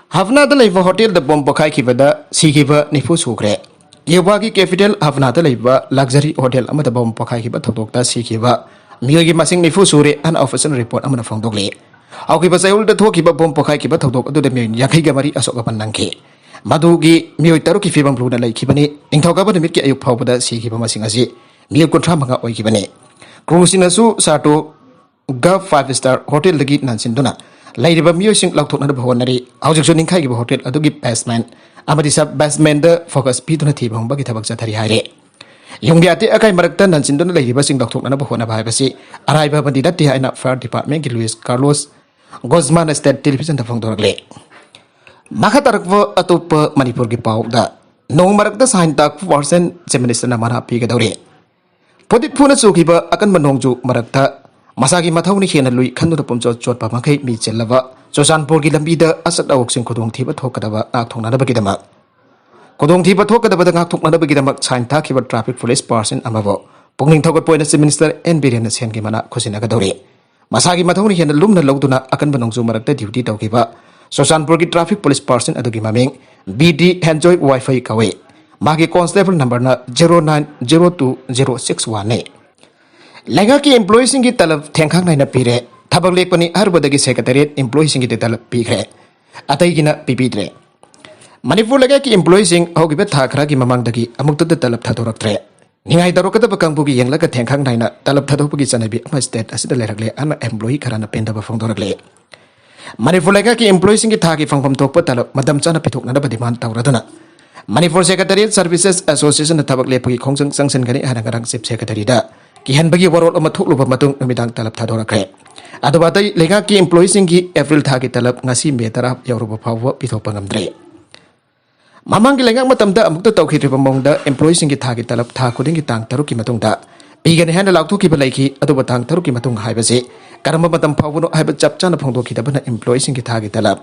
ꯍꯕꯅꯥꯗ ꯂꯩꯕ ꯍꯣꯇꯦꯜꯗ ꯕꯣꯝ ꯄꯣꯈꯥꯏꯈꯤꯕꯗ ꯁꯤꯈꯤꯕ ꯅꯤꯐꯨ ꯁꯨꯈ꯭ꯔꯦ꯫ ꯀ꯭ꯌꯨꯕꯥꯒꯤ capital ꯍꯕꯅꯥꯗ ꯂꯩꯕ luxury ꯍꯣꯇꯦꯜ ꯑꯃꯗ ꯕꯣꯝ ꯄꯣꯈꯥꯏꯈꯤꯕ ꯊꯧꯗꯣꯛꯇ ꯁꯤꯈꯤꯕ ꯃꯤꯑꯣꯏꯒꯤ ꯃꯁꯤꯡ ꯅꯤꯐꯨ ꯁꯨꯔꯦ ꯍꯥꯏꯅ official report ꯑꯃꯅ ꯐꯣꯡꯗꯣꯛꯂꯤ꯫ ꯍꯧꯈꯤꯕ ꯆꯌꯣꯜꯗ ꯊꯣꯛꯈꯤꯕ ꯕꯣꯝ ꯄꯣꯈꯥꯏꯈꯤꯕ ꯊꯧꯗꯣꯛ ꯑꯗꯨꯗ ꯃꯤꯑꯣꯏ ꯌꯥꯡꯈꯩꯒ ꯃꯔꯤ ꯑꯁꯣꯛ ꯑꯄꯟ ꯅꯪꯈꯤ꯫ ꯃꯗꯨꯒꯤ ꯃꯤꯑꯣꯏ ꯇꯔꯨꯛꯀꯤ ꯐꯤꯕꯝ ꯂꯨꯅ ꯂꯩꯈꯤꯕꯅꯤ꯫ ꯅꯤꯡꯊꯧꯀꯥꯕ ꯅꯨꯃꯤꯠꯀꯤ ꯑꯌꯨꯛ ꯐꯥꯎꯕꯗ ꯁꯤꯈꯤꯕ ꯃꯁꯤꯡ ꯑꯁꯤ ꯃꯤꯑꯣꯏ ꯀꯨꯟꯊ꯭ꯔꯥ ꯃꯉꯥ ꯑꯣꯏꯈꯤꯕꯅꯤ꯫ Crewꯁꯤꯡꯅꯁꯨ Chateau Gulf five star ꯍꯣꯇꯦꯜꯗꯒꯤ ꯅꯟꯁꯤꯟꯗꯨꯅ ꯂꯩꯔꯤꯕ ꯃꯤꯑꯣꯏꯁꯤꯡ ꯂꯧꯊꯣꯛꯅꯅꯕ ꯍꯣꯠꯅꯔꯤ꯫ ꯍꯧꯖꯤꯛꯁꯨ ꯅꯤꯡꯈꯥꯏꯈꯤꯕ ꯍꯣꯇꯦꯜ ꯑꯗꯨꯒꯤ basement ꯑꯃꯗꯤ sub basementꯗ focus ꯄꯤꯗꯨꯅ ꯊꯤꯕ ꯍꯨꯝꯕꯒꯤ ꯊꯕꯛ ꯆꯠꯊꯔꯤ ꯍꯥꯏꯔꯤ꯫ ꯌꯨꯝꯒꯤ ꯑꯇꯦꯛ ꯑꯀꯥꯏ ꯃꯔꯛꯇ ꯅꯟꯁꯤꯟꯗꯨꯅ ꯂꯩꯔꯤꯕꯁꯤꯡ ꯂꯧꯊꯣꯛꯅꯅꯕ ꯍꯣꯠꯅꯕ ꯍꯥꯏꯕꯁꯤ ꯑꯔꯥꯏꯕ ꯑꯃꯗꯤ ꯅꯠꯇꯦ ꯍꯥꯏꯅ fire departmentꯀꯤ Luis Carlos Guzmanꯅ state televisionꯗ ꯐꯣꯡꯗꯣꯔꯛꯂꯤ꯫ ꯃꯈꯥ ꯇꯥꯔꯛꯄ ꯑꯇꯣꯞꯄ ꯃꯅꯤꯄꯨꯔꯒꯤ ꯄꯥꯎꯗ, ꯅꯣꯡ ꯃꯔꯛꯇ ꯁꯥꯏꯟ ꯇꯥꯛꯄ ꯄꯥꯔꯁꯟ ꯆꯤꯐ ꯃꯤꯅꯤꯁꯇꯔꯅ ꯃꯅꯥ ꯄꯤꯒꯗꯧꯔꯤ꯫ ꯐꯨꯗꯤꯠ ꯐꯨꯅ ꯆꯨꯈꯤꯕ ꯑꯀꯟꯕ ꯅꯣꯡꯖꯨ ꯃꯔꯛꯇ ꯃꯁꯥꯒꯤ ꯃꯊꯧꯅ ꯍꯦꯟꯅ ꯂꯨꯏ ꯈꯟꯗꯨꯅ ꯄꯨꯝꯆꯣꯠ ꯆꯣꯠꯄ ꯃꯈꯩ ꯃꯤ ꯆꯤꯜꯂꯕ ꯆꯨꯔꯆꯥꯟꯄꯨꯔꯒꯤ ꯂꯝꯕꯤꯗ ꯑꯆꯠ ꯑꯋꯣꯛꯁꯤꯡ ꯈꯨꯗꯣꯡꯊꯤꯕ ꯊꯣꯛꯀꯗꯕ ꯉꯥꯛꯊꯣꯛꯅꯅꯕꯒꯤꯗꯃꯛ, ꯈꯨꯗꯣꯡꯊꯤꯕ ꯊꯣꯛꯀꯗꯕꯗ ꯉꯥꯛꯊꯣꯛꯅꯅꯕꯒꯤꯗꯃꯛ ꯁꯥꯏꯟ ꯊꯥꯈꯤꯕ ꯇ꯭ꯔꯥꯐꯤꯛ ꯄꯨꯂꯤꯁ ꯄꯥꯔꯁꯟ ꯑꯃꯕꯨ ꯄꯨꯛꯅꯤꯡ ꯊꯧꯒꯠꯄ ꯑꯣꯏꯅ ꯆꯤꯐ ꯃꯤꯅꯤꯁꯇꯔ ꯑꯦꯟ ꯕꯤꯔꯦꯟꯅ ꯁꯦꯟꯒꯤ ꯃꯅꯥ ꯈꯨꯠꯁꯤꯟꯅꯒꯗꯧꯔꯤ꯫ ꯃꯁꯥꯒꯤ ꯃꯊꯧꯅ ꯍꯦꯟꯅ ꯂꯨꯝꯅ ꯂꯧꯗꯨꯅ ꯑꯀꯟꯕ ꯅꯣꯡꯖꯨ ꯃꯔꯛꯇ ꯗ꯭ꯌꯨꯇꯤ ꯇꯧꯈꯤꯕ ꯆꯨꯔꯆꯥꯟꯄꯨꯔꯒꯤ ꯇ꯭ꯔꯥꯐꯤꯛ ꯄꯨꯂꯤꯁ ꯄꯥꯔꯁꯟ ꯑꯗꯨꯒꯤ ꯃꯃꯤꯡ ꯕꯤ ꯗꯤ ꯍꯦꯟꯖꯣꯏ ꯋꯥꯏꯐꯩ ꯀꯧꯏ꯫ ꯃꯥꯒꯤ ꯀꯣꯟꯁꯇꯦꯕꯜ ꯅꯝꯕꯔꯅ zero nine zero two zero six ꯋꯥꯟꯅꯤ꯫ ꯂꯩꯉꯥꯛꯀꯤ ꯏꯝꯄ꯭ꯂꯣꯌꯤꯁꯤꯡꯒꯤ ꯇꯂꯕ ꯊꯦꯡꯈꯥꯡ ꯅꯥꯏꯅ ꯄꯤꯔꯦ꯫ ꯊꯕꯛ ꯂꯦꯞꯄꯅꯤ ꯍꯥꯏꯔꯨꯕꯗꯒꯤ ꯁꯦꯀ꯭ꯔꯦꯇꯔꯤꯌꯦꯠ ꯏꯝꯄ꯭ꯂꯣꯌꯤꯁꯤꯡꯒꯤꯗꯤ ꯇꯂꯕ ꯄꯤꯈ꯭ꯔꯦ, ꯑꯇꯩꯒꯤꯅ ꯄꯤꯕꯤꯗ꯭ꯔꯦ꯫ ꯃꯅꯤꯄꯨꯔ ꯂꯩꯉꯥꯛꯀꯤ ꯏꯝꯄ꯭ꯂꯣꯌꯤꯁꯤꯡ ꯍꯧꯈꯤꯕ ꯊꯥ ꯈꯔꯒꯤ ꯃꯃꯥꯡꯗꯒꯤ ꯑꯃꯨꯛꯇꯗ ꯇꯂꯕ ꯊꯥꯗꯣꯔꯛꯇ꯭ꯔꯦ꯫ ꯅꯤꯡꯉꯥꯏ ꯇꯧꯔꯛꯀꯗꯕ ꯀꯥꯡꯕꯨꯒꯤ ꯌꯦꯡꯂꯒ ꯊꯦꯡꯈꯥꯡ ꯅꯥꯏꯅ ꯇꯂꯕ ꯊꯥꯗꯣꯛꯄꯒꯤ ꯆꯠꯅꯕꯤ ꯑꯃ ꯁ꯭ꯇꯦꯠ ꯑꯁꯤꯗ ꯂꯩꯔꯛꯂꯦ ꯍꯥꯏꯅ ꯏꯝꯄ꯭ꯂꯣꯌꯤ ꯈꯔꯅ ꯄꯦꯟꯗꯕ ꯐꯣꯡꯗꯣꯔꯛꯂꯦ꯫ ꯃꯅꯤꯄꯨꯔ ꯂꯩꯉꯥꯛꯀꯤ ꯏꯝꯄ꯭ꯂꯣꯌꯤꯁꯤꯡꯒꯤ ꯊꯥꯒꯤ ꯐꯪꯐꯝ ꯊꯣꯛꯄ ꯇꯂꯕ ꯃꯇꯝ ꯆꯥꯅ ꯄꯤꯊꯣꯛꯅꯅꯕ ꯗꯤꯃꯥꯟ ꯇꯧꯔꯗꯨꯅ ꯃꯅꯤꯄꯨꯔ ꯁꯦꯀ꯭ꯔꯦꯇꯔꯤꯌꯦꯠ ꯁꯔꯚꯤꯁꯦꯁ ꯑꯦꯁꯣꯁꯤꯌꯦꯁꯟꯅ ꯊꯕꯛ ꯂꯦꯞꯄꯒꯤ ꯈꯣꯡꯖꯪ ꯆꯪꯁꯤꯟꯒꯅꯤ ꯍꯥꯏꯅ ꯉꯔꯥꯡ ꯆꯤꯐ ꯁꯦꯀ꯭ꯔꯦꯇꯔꯤꯗ ꯀꯤꯍꯟꯕꯒꯤ ꯋꯥꯔꯣꯜ ꯑꯃ ꯊꯣꯛꯂꯨꯕ ꯃꯇꯨꯡ ꯅꯨꯃꯤꯗꯥꯡ ꯇꯂꯕ ꯊꯥꯗꯣꯔꯛꯈ꯭ꯔꯦ꯫ ꯑꯗꯨꯕꯨ ꯑꯇꯩ ꯂꯩꯉꯥꯛꯀꯤ ꯏꯝꯄ꯭ꯂꯣꯌꯤꯁꯤꯡꯒꯤ ꯑꯦꯄ꯭ꯔꯤꯜ ꯊꯥꯒꯤ ꯇꯂꯕ ꯉꯁꯤ ꯃꯦ ꯇꯔꯥ ꯌꯧꯔꯨꯕ ꯐꯥꯎꯕ ꯄꯤꯊꯣꯛꯄ ꯉꯝꯗ꯭ꯔꯤ꯫ ꯃꯃꯥꯡꯒꯤ ꯂꯩꯉꯥꯛ ꯃꯇꯝꯗ ꯑꯃꯨꯛꯇ ꯇꯧꯈꯤꯗ꯭ꯔꯤꯕ ꯃꯑꯣꯡꯗ ꯏꯝꯄ꯭ꯂꯣꯌꯤꯁꯤꯡꯒꯤ ꯊꯥꯒꯤ ꯇꯂꯕ ꯊꯥ ꯈꯨꯗꯤꯡꯒꯤ ꯇꯥꯡ ꯇꯔꯨꯛꯀꯤ ꯃꯇꯨꯡꯗ ꯄꯤꯒꯅꯤ ꯍꯥꯏꯅ ꯂꯥꯎꯊꯣꯛꯈꯤꯕ ꯂꯩꯈꯤ꯫ ꯑꯗꯨꯕꯨ ꯇꯥꯡ ꯇꯔꯨꯛꯀꯤ ꯃꯇꯨꯡ ꯍꯥꯏꯕꯁꯤ ꯀꯔꯝꯕ ꯃꯇꯝ ꯐꯥꯎꯕꯅꯣ ꯍꯥꯏꯕ ꯆꯞ ꯆꯥꯅ ꯐꯣꯡꯗꯣꯛꯈꯤꯗꯕꯅ ꯏꯝꯄ꯭ꯂꯣꯌꯤꯁꯤꯡꯒꯤ ꯊꯥꯒꯤ ꯇꯂꯕ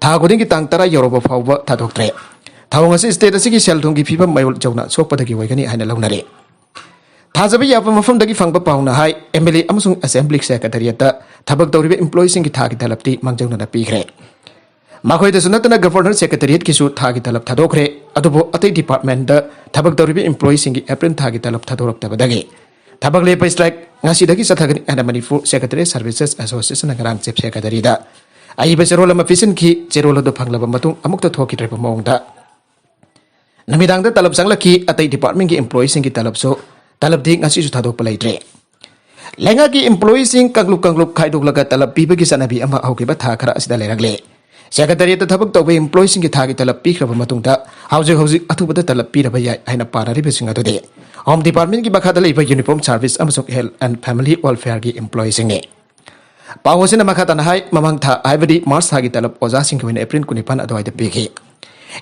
ꯊꯥ ꯈꯨꯗꯤꯡꯒꯤ ꯇꯥꯡ ꯇꯔꯥ ꯌꯧꯔꯕ ꯐꯥꯎꯕ ꯊꯥꯗꯣꯛꯇ꯭ꯔꯦ꯫ ꯊꯧꯑꯣꯡ ꯑꯁꯤ ꯁ꯭ꯇꯦꯠ ꯑꯁꯤꯒꯤ ꯁꯦꯜ ꯊꯨꯝꯒꯤ ꯐꯤꯕꯝ ꯃꯌꯣꯜ ꯆꯧꯅ ꯁꯣꯛꯄꯗꯒꯤ ꯑꯣꯏꯒꯅꯤ ꯍꯥꯏꯅ ꯂꯧꯅꯔꯤ꯫ ꯊꯥꯖꯕ ꯌꯥꯕ ꯃꯐꯝꯗꯒꯤ ꯐꯪꯕ ꯄꯥꯎꯅ ꯍꯥꯏ, ꯑꯦꯝ ꯑꯦꯜ ꯑꯦ ꯑꯃꯁꯨꯡ ꯑꯦꯁꯦꯝꯕ꯭ꯂꯤ ꯁꯦꯀ꯭ꯔꯦꯇꯔꯤꯌꯦꯠꯇ ꯊꯕꯛ ꯇꯧꯔꯤꯕ ꯏꯝꯄ꯭ꯂꯣꯌꯤꯁꯤꯡꯒꯤ ꯊꯥꯒꯤ ꯇꯂꯕꯇꯤ ꯃꯥꯡꯖꯧꯅꯅ ꯄꯤꯈ꯭ꯔꯦ꯫ ꯃꯈꯣꯏꯗꯁꯨ ꯅꯠꯇꯅ ꯒꯚꯔꯅꯔ ꯁꯦꯀ꯭ꯔꯦꯇꯔꯤꯌꯦꯠꯀꯤꯁꯨ ꯊꯥꯒꯤ ꯇꯂꯕ ꯊꯥꯗꯣꯛꯈ꯭ꯔꯦ꯫ ꯑꯗꯨꯕꯨ ꯑꯇꯩ ꯗꯤꯄꯥꯔꯠꯃꯦꯟꯗ ꯊꯕꯛ ꯇꯧꯔꯤꯕ ꯏꯝꯄ꯭ꯂꯣꯌꯤꯁꯤꯡꯒꯤ ꯑꯦꯄ꯭ꯔꯤꯜ ꯊꯥꯒꯤ ꯇꯂꯕ ꯊꯥꯗꯣꯔꯛꯇꯕꯗꯒꯤ ꯊꯕꯛ ꯂꯦꯞꯄ ꯁ꯭ꯇ꯭ꯔꯥꯏꯛ ꯉꯁꯤꯗꯒꯤ ꯆꯠꯊꯒꯅꯤ ꯍꯥꯏꯅ ꯃꯅꯤꯄꯨꯔ ꯁꯦꯀ꯭ꯔꯦꯇꯔꯤꯌꯦꯠ ꯁꯔꯚꯤꯁꯦꯁ ꯑꯦꯁꯣꯁꯤꯌꯦꯁꯟꯅ ꯉꯔꯥꯡ ꯆꯤꯐ ꯁꯦꯀ꯭ꯔꯦꯇꯔꯤꯗ ꯑꯏꯕ ꯆꯦꯔꯣꯜ ꯑꯃ ꯄꯤꯁꯤꯟꯈꯤ꯫ ꯆꯦꯔꯣꯜ ꯑꯗꯨ ꯐꯪꯂꯕ ꯃꯇꯨꯡ ꯑꯃꯨꯛꯇ ꯊꯣꯛꯈꯤꯗ꯭ꯔꯤꯕ ꯃꯑꯣꯡꯗ ꯅꯨꯃꯤꯗꯥꯡꯗ ꯇꯂꯕ ꯆꯪꯂꯛꯈꯤ꯫ ꯑꯇꯩ ꯗꯤꯄꯥꯔꯠꯃꯦꯟꯒꯤ ꯏꯝꯄ꯭ꯂꯣꯌꯤꯁꯤꯡꯒꯤ ꯇꯂꯕꯁꯨ, ꯇꯂꯕꯗꯤ ꯉꯁꯤꯁꯨ ꯊꯥꯗꯣꯛꯄ ꯂꯩꯇ꯭ꯔꯦ꯫ ꯂꯩꯉꯥꯛꯀꯤ ꯏꯝꯄ꯭ꯂꯣꯌꯤꯁꯤꯡ ꯀꯥꯡꯂꯨꯞ ꯀꯥꯡꯂꯨꯞ ꯈꯥꯏꯗꯣꯛꯂꯒ ꯇꯂꯕ ꯄꯤꯕꯒꯤ ꯆꯠꯅꯕꯤ ꯑꯃ ꯍꯧꯈꯤꯕ ꯊꯥ ꯈꯔ ꯑꯁꯤꯗ ꯂꯩꯔꯛꯂꯦ꯫ ꯁꯦꯀ꯭ꯔꯦꯇꯔꯤꯌꯦꯠꯇ ꯊꯕꯛ ꯇꯧꯕ ꯏꯝꯄ꯭ꯂꯣꯌꯤꯁꯤꯡꯒꯤ ꯊꯥꯒꯤ ꯇꯂꯕ ꯄꯤꯈ꯭ꯔꯕ ꯃꯇꯨꯡꯗ ꯍꯧꯖꯤꯛ ꯍꯧꯖꯤꯛ ꯑꯊꯨꯕꯗ ꯇꯂꯕ ꯄꯤꯔꯕ ꯌꯥꯏ ꯍꯥꯏꯅ ꯄꯥꯅꯔꯤꯕꯁꯤꯡ ꯑꯗꯨꯗꯤ ꯍꯣꯝ ꯗꯤꯄꯥꯔꯠꯃꯦꯟꯒꯤ ꯃꯈꯥꯗ ꯂꯩꯕ ꯌꯨꯅꯤꯐꯣꯔꯝ ꯁꯥꯔꯚꯤꯁ ꯑꯃꯁꯨꯡ ꯍꯦꯜꯊ ꯑꯦꯟ ꯐꯦꯃꯤꯂꯤ ꯋꯦꯜꯐꯤꯌꯔꯒꯤ ꯏꯝꯄ꯭ꯂꯣꯌꯤꯁꯤꯡꯅꯤ꯫ ꯄꯥꯎ ꯑꯁꯤꯅ ꯃꯈꯥ ꯇꯥꯅ ꯍꯥꯏ, ꯃꯃꯥꯡ ꯊꯥ, ꯍꯥꯏꯕꯗꯤ ꯃꯥꯔꯆ ꯊꯥꯒꯤ ꯇꯂꯕ ꯑꯣꯖꯥꯁꯤꯡꯒꯤ ꯑꯣꯏꯅ ꯑꯦꯄ꯭ꯔꯤꯜ ꯀꯨꯟꯅꯤꯄꯥꯟ ꯑꯗꯨꯋꯥꯏꯗ ꯄꯤꯈꯤ꯫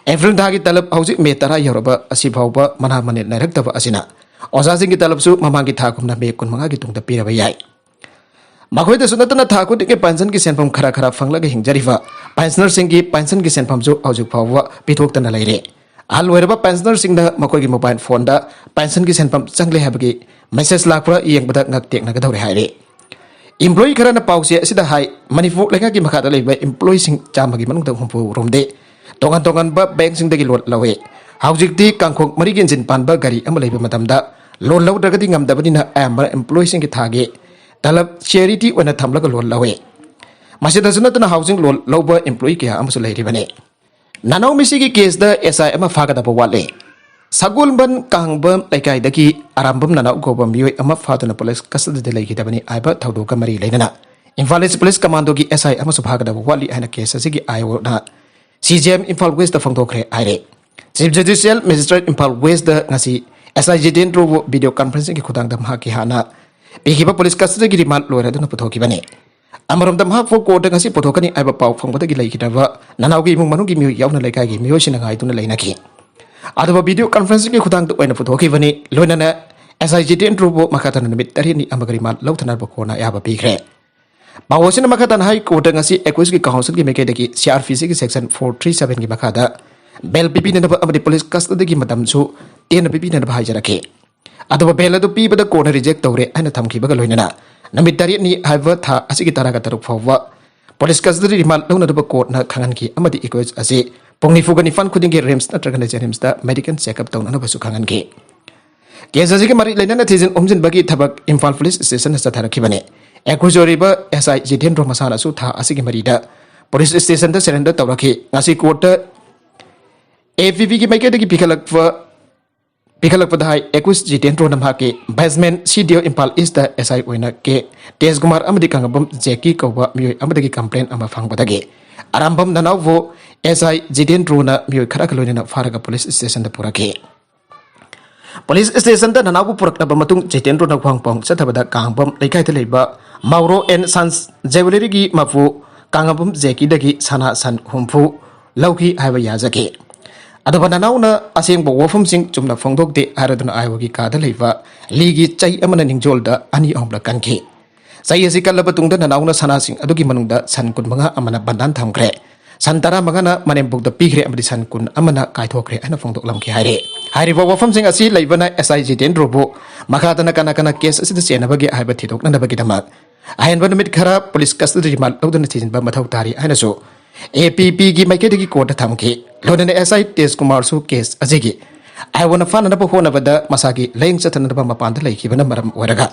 ꯑꯦꯄ꯭ꯔꯤꯜ ꯊꯥꯒꯤ ꯇꯂꯕ ꯍꯧꯖꯤꯛ ꯃꯦ ꯇꯔꯥ ꯌꯧꯔꯕ ꯑꯁꯤꯐꯥꯎꯕ ꯃꯅꯥ ꯃꯅꯤꯟ ꯅꯥꯏꯔꯛꯇꯕ ꯑꯁꯤꯅ ꯑꯣꯖꯥꯁꯤꯡꯒꯤ ꯇꯂꯕꯁꯨ ꯃꯃꯥꯡꯒꯤ ꯊꯥꯒꯨꯝꯅ ꯃꯦ ꯀꯨꯟꯃꯉꯥꯒꯤ ꯇꯨꯡꯗ ꯄꯤꯔꯕ ꯌꯥꯏ꯫ ꯃꯈꯣꯏꯗꯁꯨ ꯅꯠꯇꯅ ꯊꯥ ꯈꯨꯗꯤꯡꯒꯤ ꯄꯦꯟꯁꯟꯒꯤ ꯁꯦꯟꯐꯝ ꯈꯔ ꯈꯔ ꯐꯪꯂꯒ ꯍꯤꯡꯖꯔꯤꯕ ꯄꯦꯟꯁꯅꯔꯁꯤꯡꯒꯤ ꯄꯦꯟꯁꯟꯒꯤ ꯁꯦꯟꯐꯝꯁꯨ ꯍꯧꯖꯤꯛ ꯐꯥꯎꯕ ꯄꯤꯊꯣꯛꯇꯅ ꯂꯩꯔꯦ꯫ ꯑꯍꯜ ꯑꯣꯏꯔꯕ ꯄꯦꯟꯁꯅꯔꯁꯤꯡꯗ ꯃꯈꯣꯏꯒꯤ ꯃꯣꯕꯥꯏꯜ ꯐꯣꯟꯗ ꯄꯦꯟꯁꯟꯒꯤ ꯁꯦꯟꯐꯝ ꯆꯪꯂꯦ ꯍꯥꯏꯕꯒꯤ ꯃꯦꯁꯦꯖ ꯂꯥꯛꯄ꯭ꯔꯥ ꯌꯦꯡꯕꯗ ꯉꯛ ꯇꯦꯛꯅꯒꯗꯧꯔꯦ ꯍꯥꯏꯔꯤ꯫ ꯏꯝꯄ꯭ꯂꯣꯌꯤ ꯈꯔꯅ ꯄꯥꯎꯆꯦ ꯑꯁꯤꯗ ꯍꯥꯏ, ꯃꯅꯤꯄꯨꯔ ꯂꯩꯉꯥꯛꯀꯤ ꯃꯈꯥꯗ ꯂꯩꯕ ꯏꯝꯄ꯭ꯂꯣꯌꯤꯁꯤꯡ ꯆꯥꯝꯃꯒꯤ ꯃꯅꯨꯡꯗ ꯍꯨꯝꯐꯨ ꯔꯣꯝꯗꯤ ꯇꯣꯉꯥꯟ ꯇꯣꯉꯥꯟꯕ ꯕꯦꯡꯁꯤꯡꯗꯒꯤ ꯂꯣꯟ ꯂꯧꯏ꯫ ꯍꯧꯖꯤꯛꯇꯤ ꯀꯥꯡꯈꯣꯡ ꯃꯔꯤꯒꯤ ꯏꯟꯖꯤꯟ ꯄꯥꯟꯕ ꯒꯥꯔꯤ ꯑꯃ ꯂꯩꯕ ꯃꯇꯝꯗ ꯂꯣꯟ ꯂꯧꯗ꯭ꯔꯒꯗꯤ ꯉꯝꯗꯕꯅꯤꯅ ꯑꯌꯥꯝꯕ ꯏꯝꯄ꯭ꯂꯣꯌꯤꯁꯤꯡꯒꯤ ꯊꯥꯒꯤ ꯇꯂꯕ ꯁꯤꯌꯨꯔꯤꯇꯤ ꯑꯣꯏꯅ ꯊꯝꯂꯒ ꯂꯣꯟ ꯂꯧꯏ꯫ ꯃꯁꯤꯗꯁꯨ ꯅꯠꯇꯅ ꯍꯥꯎꯁꯤꯡ ꯂꯣꯟ ꯂꯧꯕ ꯏꯝꯄ꯭ꯂꯣꯌꯤ ꯀꯌꯥ ꯑꯃꯁꯨ ꯂꯩꯔꯤꯕꯅꯤ꯫ ꯅꯅꯥꯎ ꯃꯤꯁꯤꯒꯤ ꯀꯦꯁꯇ ꯑꯦꯁ ꯑꯥꯏ ꯑꯃ ꯐꯥꯒꯗꯕ ꯋꯥꯠꯂꯤ꯫ ꯁꯒꯣꯜꯕꯟ ꯀꯥꯡꯕꯝ ꯂꯩꯀꯥꯏꯗꯒꯤ ꯑꯔꯥꯝꯕꯝ ꯅꯅꯥꯎ ꯀꯧꯕ ꯃꯤꯑꯣꯏ ꯑꯃ ꯐꯥꯗꯨꯅ ꯄꯨꯂꯤꯁ ꯀꯁꯇꯗꯤꯗ ꯂꯩꯈꯤꯗꯕꯅꯤ ꯍꯥꯏꯕ ꯊꯧꯗꯣꯛꯀ ꯃꯔꯤ ꯂꯩꯅꯅ ꯏꯝꯐꯥꯜ ꯏꯁ ꯄꯨꯂꯤꯁ ꯀꯃꯥꯟꯗꯣꯒꯤ ꯑꯦꯁ ꯑꯥꯏ ꯑꯃꯁꯨ ꯐꯥꯒꯗꯕ ꯋꯥꯠꯂꯤ ꯍꯥꯏꯅ ꯀꯦꯁ ꯑꯁꯤꯒꯤ ꯑꯥꯏ ꯑꯣꯅ C G M Imphal west ꯐꯣꯡꯗꯣꯛꯈ꯭ꯔꯦ ꯍꯥꯏꯔꯦ꯫ Chief judicial magistrate Imphal west ꯉꯁꯤ ꯑꯦꯁ ꯑꯥꯏ ꯖꯤꯇꯦꯟꯗ꯭ꯔꯕꯨ ꯚꯤꯗꯤꯑꯣ ꯀꯟꯐꯔꯦꯟꯁꯤꯡꯒꯤ ꯈꯨꯊꯥꯡꯗ ꯃꯍꯥꯛꯀꯤ ꯍꯥꯟꯅ ꯄꯤꯈꯤꯕ ꯄꯨꯂꯤꯁ ꯀꯁꯇꯗꯤꯒꯤ ꯔꯤꯃꯥꯟ ꯂꯣꯏꯔꯗꯨꯅ ꯄꯨꯊꯣꯛꯈꯤꯕꯅꯤ꯫ ꯑꯃꯔꯣꯝꯗ ꯃꯍꯥꯛꯄꯨ ꯀꯣꯔꯠꯇ ꯉꯁꯤ ꯄꯨꯊꯣꯛꯀꯅꯤ ꯍꯥꯏꯕ ꯄꯥꯎ ꯐꯪꯕꯗꯒꯤ ꯂꯩꯈꯤꯗ꯭ꯔꯕ ꯅꯅꯥꯎꯒꯤ ꯏꯃꯨꯡ ꯃꯅꯨꯡꯒꯤ ꯃꯤꯑꯣꯏ ꯌꯥꯎꯅ ꯂꯩꯀꯥꯏꯒꯤ ꯃꯤꯑꯣꯏꯁꯤꯡꯅ ꯉꯥꯏꯗꯨꯅ ꯂꯩꯅꯈꯤ꯫ ꯑꯗꯨꯕꯨ ꯚꯤꯗꯤꯑꯣ ꯀꯟꯐꯔꯦꯟꯁꯤꯡꯒꯤ ꯈꯨꯊꯥꯡꯗ ꯑꯣꯏꯅ ꯄꯨꯊꯣꯛꯈꯤꯕꯅꯤ꯫ ꯂꯣꯏꯅꯅ ꯑꯦꯁ ꯑꯥꯏ ꯖꯤꯇꯦꯟꯗ꯭ꯔꯕꯨ ꯃꯈꯥ ꯇꯥꯅ ꯅꯨꯃꯤꯠ ꯇꯔꯦꯠꯅꯤ ꯑꯃꯒ ꯔꯤꯃꯥꯟ ꯂꯧꯊꯅꯕ ꯀꯣꯔꯠꯅ ꯑꯌꯥꯕ ꯄꯤꯈ꯭ꯔꯦ꯫ ꯄꯥꯎ ꯑꯁꯤꯅ ꯃꯈꯥ ꯇꯥꯅ ꯍꯥꯏ, ꯀꯣꯔꯠꯇ ꯉꯁꯤ ꯑꯦꯀ꯭ꯌꯨꯁꯀꯤ ꯀꯥꯎꯟꯁꯤꯜꯒꯤ ꯃꯥꯏꯀꯩꯗꯒꯤ ꯁꯤ ꯑꯥꯔ ꯄꯤ ꯁꯤꯒꯤ ꯁꯦꯛꯁꯟ ꯐꯣꯔ ꯊ꯭ꯔꯤ ꯁꯚꯦꯟꯒꯤ ꯃꯈꯥꯗ ꯕꯦꯜ ꯄꯤꯕꯤꯅꯅꯕ ꯑꯃꯗꯤ ꯄꯨꯂꯤꯁ ꯀꯁꯇꯗꯤꯒꯤ ꯃꯇꯝꯁꯨ ꯇꯦꯟꯅ ꯄꯤꯕꯤꯅꯅꯕ ꯍꯥꯏꯖꯔꯛꯈꯤ꯫ ꯑꯗꯨꯕꯨ ꯕꯦꯜ ꯑꯗꯨ ꯄꯤꯕꯗ ꯀꯣꯔꯠꯅ ꯔꯤꯖꯦꯛ ꯇꯧꯔꯦ ꯍꯥꯏꯅ ꯊꯝꯈꯤꯕꯒ ꯂꯣꯏꯅꯅ ꯅꯨꯃꯤꯠ ꯇꯔꯦꯠꯅꯤ ꯍꯥꯏꯕ ꯊꯥ ꯑꯁꯤꯒꯤ ꯇꯔꯥꯒ ꯇꯔꯨꯛ ꯐꯥꯎꯕ ꯄꯨꯂꯤꯁ ꯀꯁꯇꯗꯤ ꯔꯤꯃꯥꯟ ꯂꯧꯅꯅꯕ ꯀꯣꯔꯠꯅ ꯈꯪꯍꯟꯈꯤ ꯑꯃꯗꯤ ꯑꯦꯀ꯭ꯌꯨꯁ ꯑꯁꯤ ꯄꯨꯡ ꯅꯤꯐꯨꯒ ꯅꯤꯄꯥꯟ ꯈꯨꯗꯤꯡꯒꯤ ꯔꯤꯝꯁ ꯅꯠꯇ꯭ꯔꯒꯅ ꯖꯦꯅꯤꯝꯁꯇ ꯃꯦꯗꯤꯀꯦꯜ ꯆꯦꯛꯑꯞ ꯇꯧꯅꯅꯕꯁꯨ ꯈꯪꯍꯟꯈꯤ꯫ ꯀꯦꯁ ꯑꯁꯤꯒꯤ ꯃꯔꯤ ꯂꯩꯅꯅ ꯊꯤꯖꯤꯟ ꯍꯨꯝꯖꯤꯟꯕꯒꯤ ꯊꯕꯛ ꯏꯝꯐꯥꯜ ꯄꯨꯂꯤꯁ ꯁ꯭ꯇꯦꯁꯟꯗ ꯆꯠꯊꯔꯛꯈꯤꯕꯅꯤ꯫ ꯑꯦꯀ꯭ꯌꯨꯁ ꯑꯣꯏꯔꯤꯕ ꯑꯦꯁ ꯑꯥꯏ ꯖꯤꯇꯦꯟꯗ꯭ꯔꯣ ꯃꯁꯥꯅꯁꯨ ꯊꯥ ꯑꯁꯤꯒꯤ ꯃꯔꯤꯗ ꯄꯨꯂꯤꯁ ꯁ꯭ꯇꯦꯁꯟꯗ ꯁꯔꯦꯟꯗꯔ ꯇꯧꯔꯛꯈꯤ꯫ ꯉꯁꯤ ꯀꯣꯔꯠꯇ ꯑꯦ ꯄꯤ ꯄꯤꯒꯤ ꯃꯥꯏꯀꯩꯗꯒꯤ ꯄꯤꯈꯠꯂꯛꯄ ꯄꯤꯈꯠꯂꯛꯄꯗ ꯍꯥꯏ, ꯑꯦꯀ꯭ꯌꯨꯁ ꯖꯤꯇꯦꯟꯗ꯭ꯔꯣꯅ ꯃꯍꯥꯛꯀꯤ ꯕꯦꯁꯃꯦꯟ ꯁꯤ ꯗꯤ ꯑꯣ ꯏꯝꯐꯥꯜ ꯏꯁꯇ ꯑꯦꯁ ꯑꯥꯏ ꯑꯣꯏꯅ ꯀꯦ ꯇꯦꯖꯀꯨꯃꯥꯔ ꯑꯃꯗꯤ ꯀꯪꯂꯥꯕꯝ ꯖꯦꯀꯤ ꯀꯧꯕ ꯃꯤꯑꯣꯏ ꯑꯃꯗꯒꯤ ꯀꯝꯄ꯭ꯂꯦꯟ ꯑꯃ ꯐꯪꯕꯗꯒꯤ ꯑꯔꯥꯝꯕꯝ ꯅꯅꯥꯎꯕꯨ ꯑꯦꯁ ꯑꯥꯏ ꯖꯤꯇꯦꯟꯗ꯭ꯔꯣꯅ ꯃꯤꯑꯣꯏ ꯈꯔꯒ ꯂꯣꯏꯅꯅ ꯐꯥꯔꯒ ꯄꯨꯂꯤꯁ ꯁ꯭ꯇꯦꯁꯟꯗ ꯄꯨꯔꯛꯈꯤ꯫ ꯄꯨꯂꯤꯁ ꯁ꯭ꯇꯦꯁꯟꯗ ꯅꯅꯥꯎꯕꯨ ꯄꯨꯔꯛꯂꯕ ꯃꯇꯨꯡ ꯖꯤꯇꯦꯟꯗ꯭ꯔꯣꯅ ꯋꯥꯍꯪ ꯄꯥꯎꯍꯪ ꯆꯠꯊꯕꯗ ꯀꯥꯡꯕꯝ ꯂꯩꯀꯥꯏꯗ ꯂꯩꯕ ꯃꯥꯎꯔꯣ ꯑꯦꯟ ꯁꯟꯁ ꯖꯦꯋꯦꯂꯔꯤꯒꯤ ꯃꯄꯨ ꯀꯥꯉꯕꯝ ꯖꯦꯀꯤꯗꯒꯤ ꯁꯅꯥ ꯁꯟ ꯍꯨꯝꯐꯨ ꯂꯧꯈꯤ ꯍꯥꯏꯕ ꯌꯥꯖꯈꯤ꯫ ꯑꯗꯨꯒ ꯅꯅꯥꯎꯅ ꯑꯁꯦꯡꯕ ꯋꯥꯐꯝꯁꯤꯡ ꯆꯨꯝꯅ ꯐꯣꯡꯗꯣꯛꯇꯦ ꯍꯥꯏꯔꯗꯨꯅ ꯑꯥꯏꯑꯣꯒꯤ ꯀꯥꯗ ꯂꯩꯕ ꯂꯤꯒꯤ ꯆꯩ ꯑꯃꯅ ꯅꯤꯡꯖꯣꯜꯗ ꯑꯅꯤ ꯑꯍꯨꯝꯂꯛ ꯀꯟꯈꯤ꯫ ꯆꯩ ꯑꯁꯤ ꯀꯜꯂꯕ ꯇꯨꯡꯗ ꯅꯅꯥꯎꯅ ꯁꯅꯥꯁꯤꯡ ꯑꯗꯨꯒꯤ ꯃꯅꯨꯡꯗ ꯁꯟ ꯀꯨꯟꯃꯉꯥ ꯑꯃꯅ ꯕꯟꯗꯥꯟ ꯊꯝꯈ꯭ꯔꯦ꯫ ꯁꯟ ꯇꯔꯥꯃꯉꯥꯅ ꯃꯅꯦꯝꯕꯣꯛꯇ ꯄꯤꯈ꯭ꯔꯦ ꯑꯃꯗꯤ ꯁꯟ ꯀꯨꯟ ꯑꯃꯅ ꯀꯥꯏꯊꯣꯛꯈ꯭ꯔꯦ ꯍꯥꯏꯅ ꯐꯣꯡꯗꯣꯛꯂꯝꯈꯤ ꯍꯥꯏꯔꯤ꯫ ꯍꯥꯏꯔꯤꯕ ꯋꯥꯐꯝꯁꯤꯡ ꯑꯁꯤ ꯂꯩꯕꯅ ꯑꯦꯁ ꯑꯥꯏ ꯖꯤꯇꯦꯟꯗ꯭ꯔꯕꯨ ꯃꯈꯥ ꯇꯥꯅ ꯀꯅꯥ ꯀꯅꯥ ꯀꯦꯁ ꯑꯁꯤꯗ ꯆꯦꯟꯅꯕꯒꯦ ꯍꯥꯏꯕ ꯊꯤꯗꯣꯛꯅꯅꯕꯒꯤꯗꯃꯛ ꯑꯍꯦꯟꯕ ꯅꯨꯃꯤꯠ ꯈꯔ ꯄꯨꯂꯤꯁ ꯀꯁꯇꯗꯤ ꯔꯤꯃꯥꯟ ꯂꯧꯗꯨꯅ ꯊꯤꯖꯤꯟꯕ ꯃꯊꯧ ꯇꯥꯔꯤ ꯍꯥꯏꯅꯁꯨ ꯑꯦ ꯄꯤ ꯄꯤꯒꯤ ꯃꯥꯏꯀꯩꯗꯒꯤ ꯀꯣꯔꯠꯇ ꯊꯝꯈꯤ꯫ ꯂꯣꯏꯅꯅ ꯑꯦꯁ ꯑꯥꯏ ꯇꯦꯖ ꯀꯨꯃꯥꯔꯁꯨ ꯀꯦꯁ ꯑꯁꯤꯒꯤ ꯑꯥꯏꯑꯣꯅ ꯐꯥꯅꯅꯕ ꯍꯣꯠꯅꯕꯗ ꯃꯁꯥꯒꯤ ꯂꯥꯌꯦꯡ ꯆꯠꯊꯅꯅꯕ ꯃꯄꯥꯟꯗ ꯂꯩꯈꯤꯕꯅ ꯃꯔꯝ ꯑꯣꯏꯔꯒ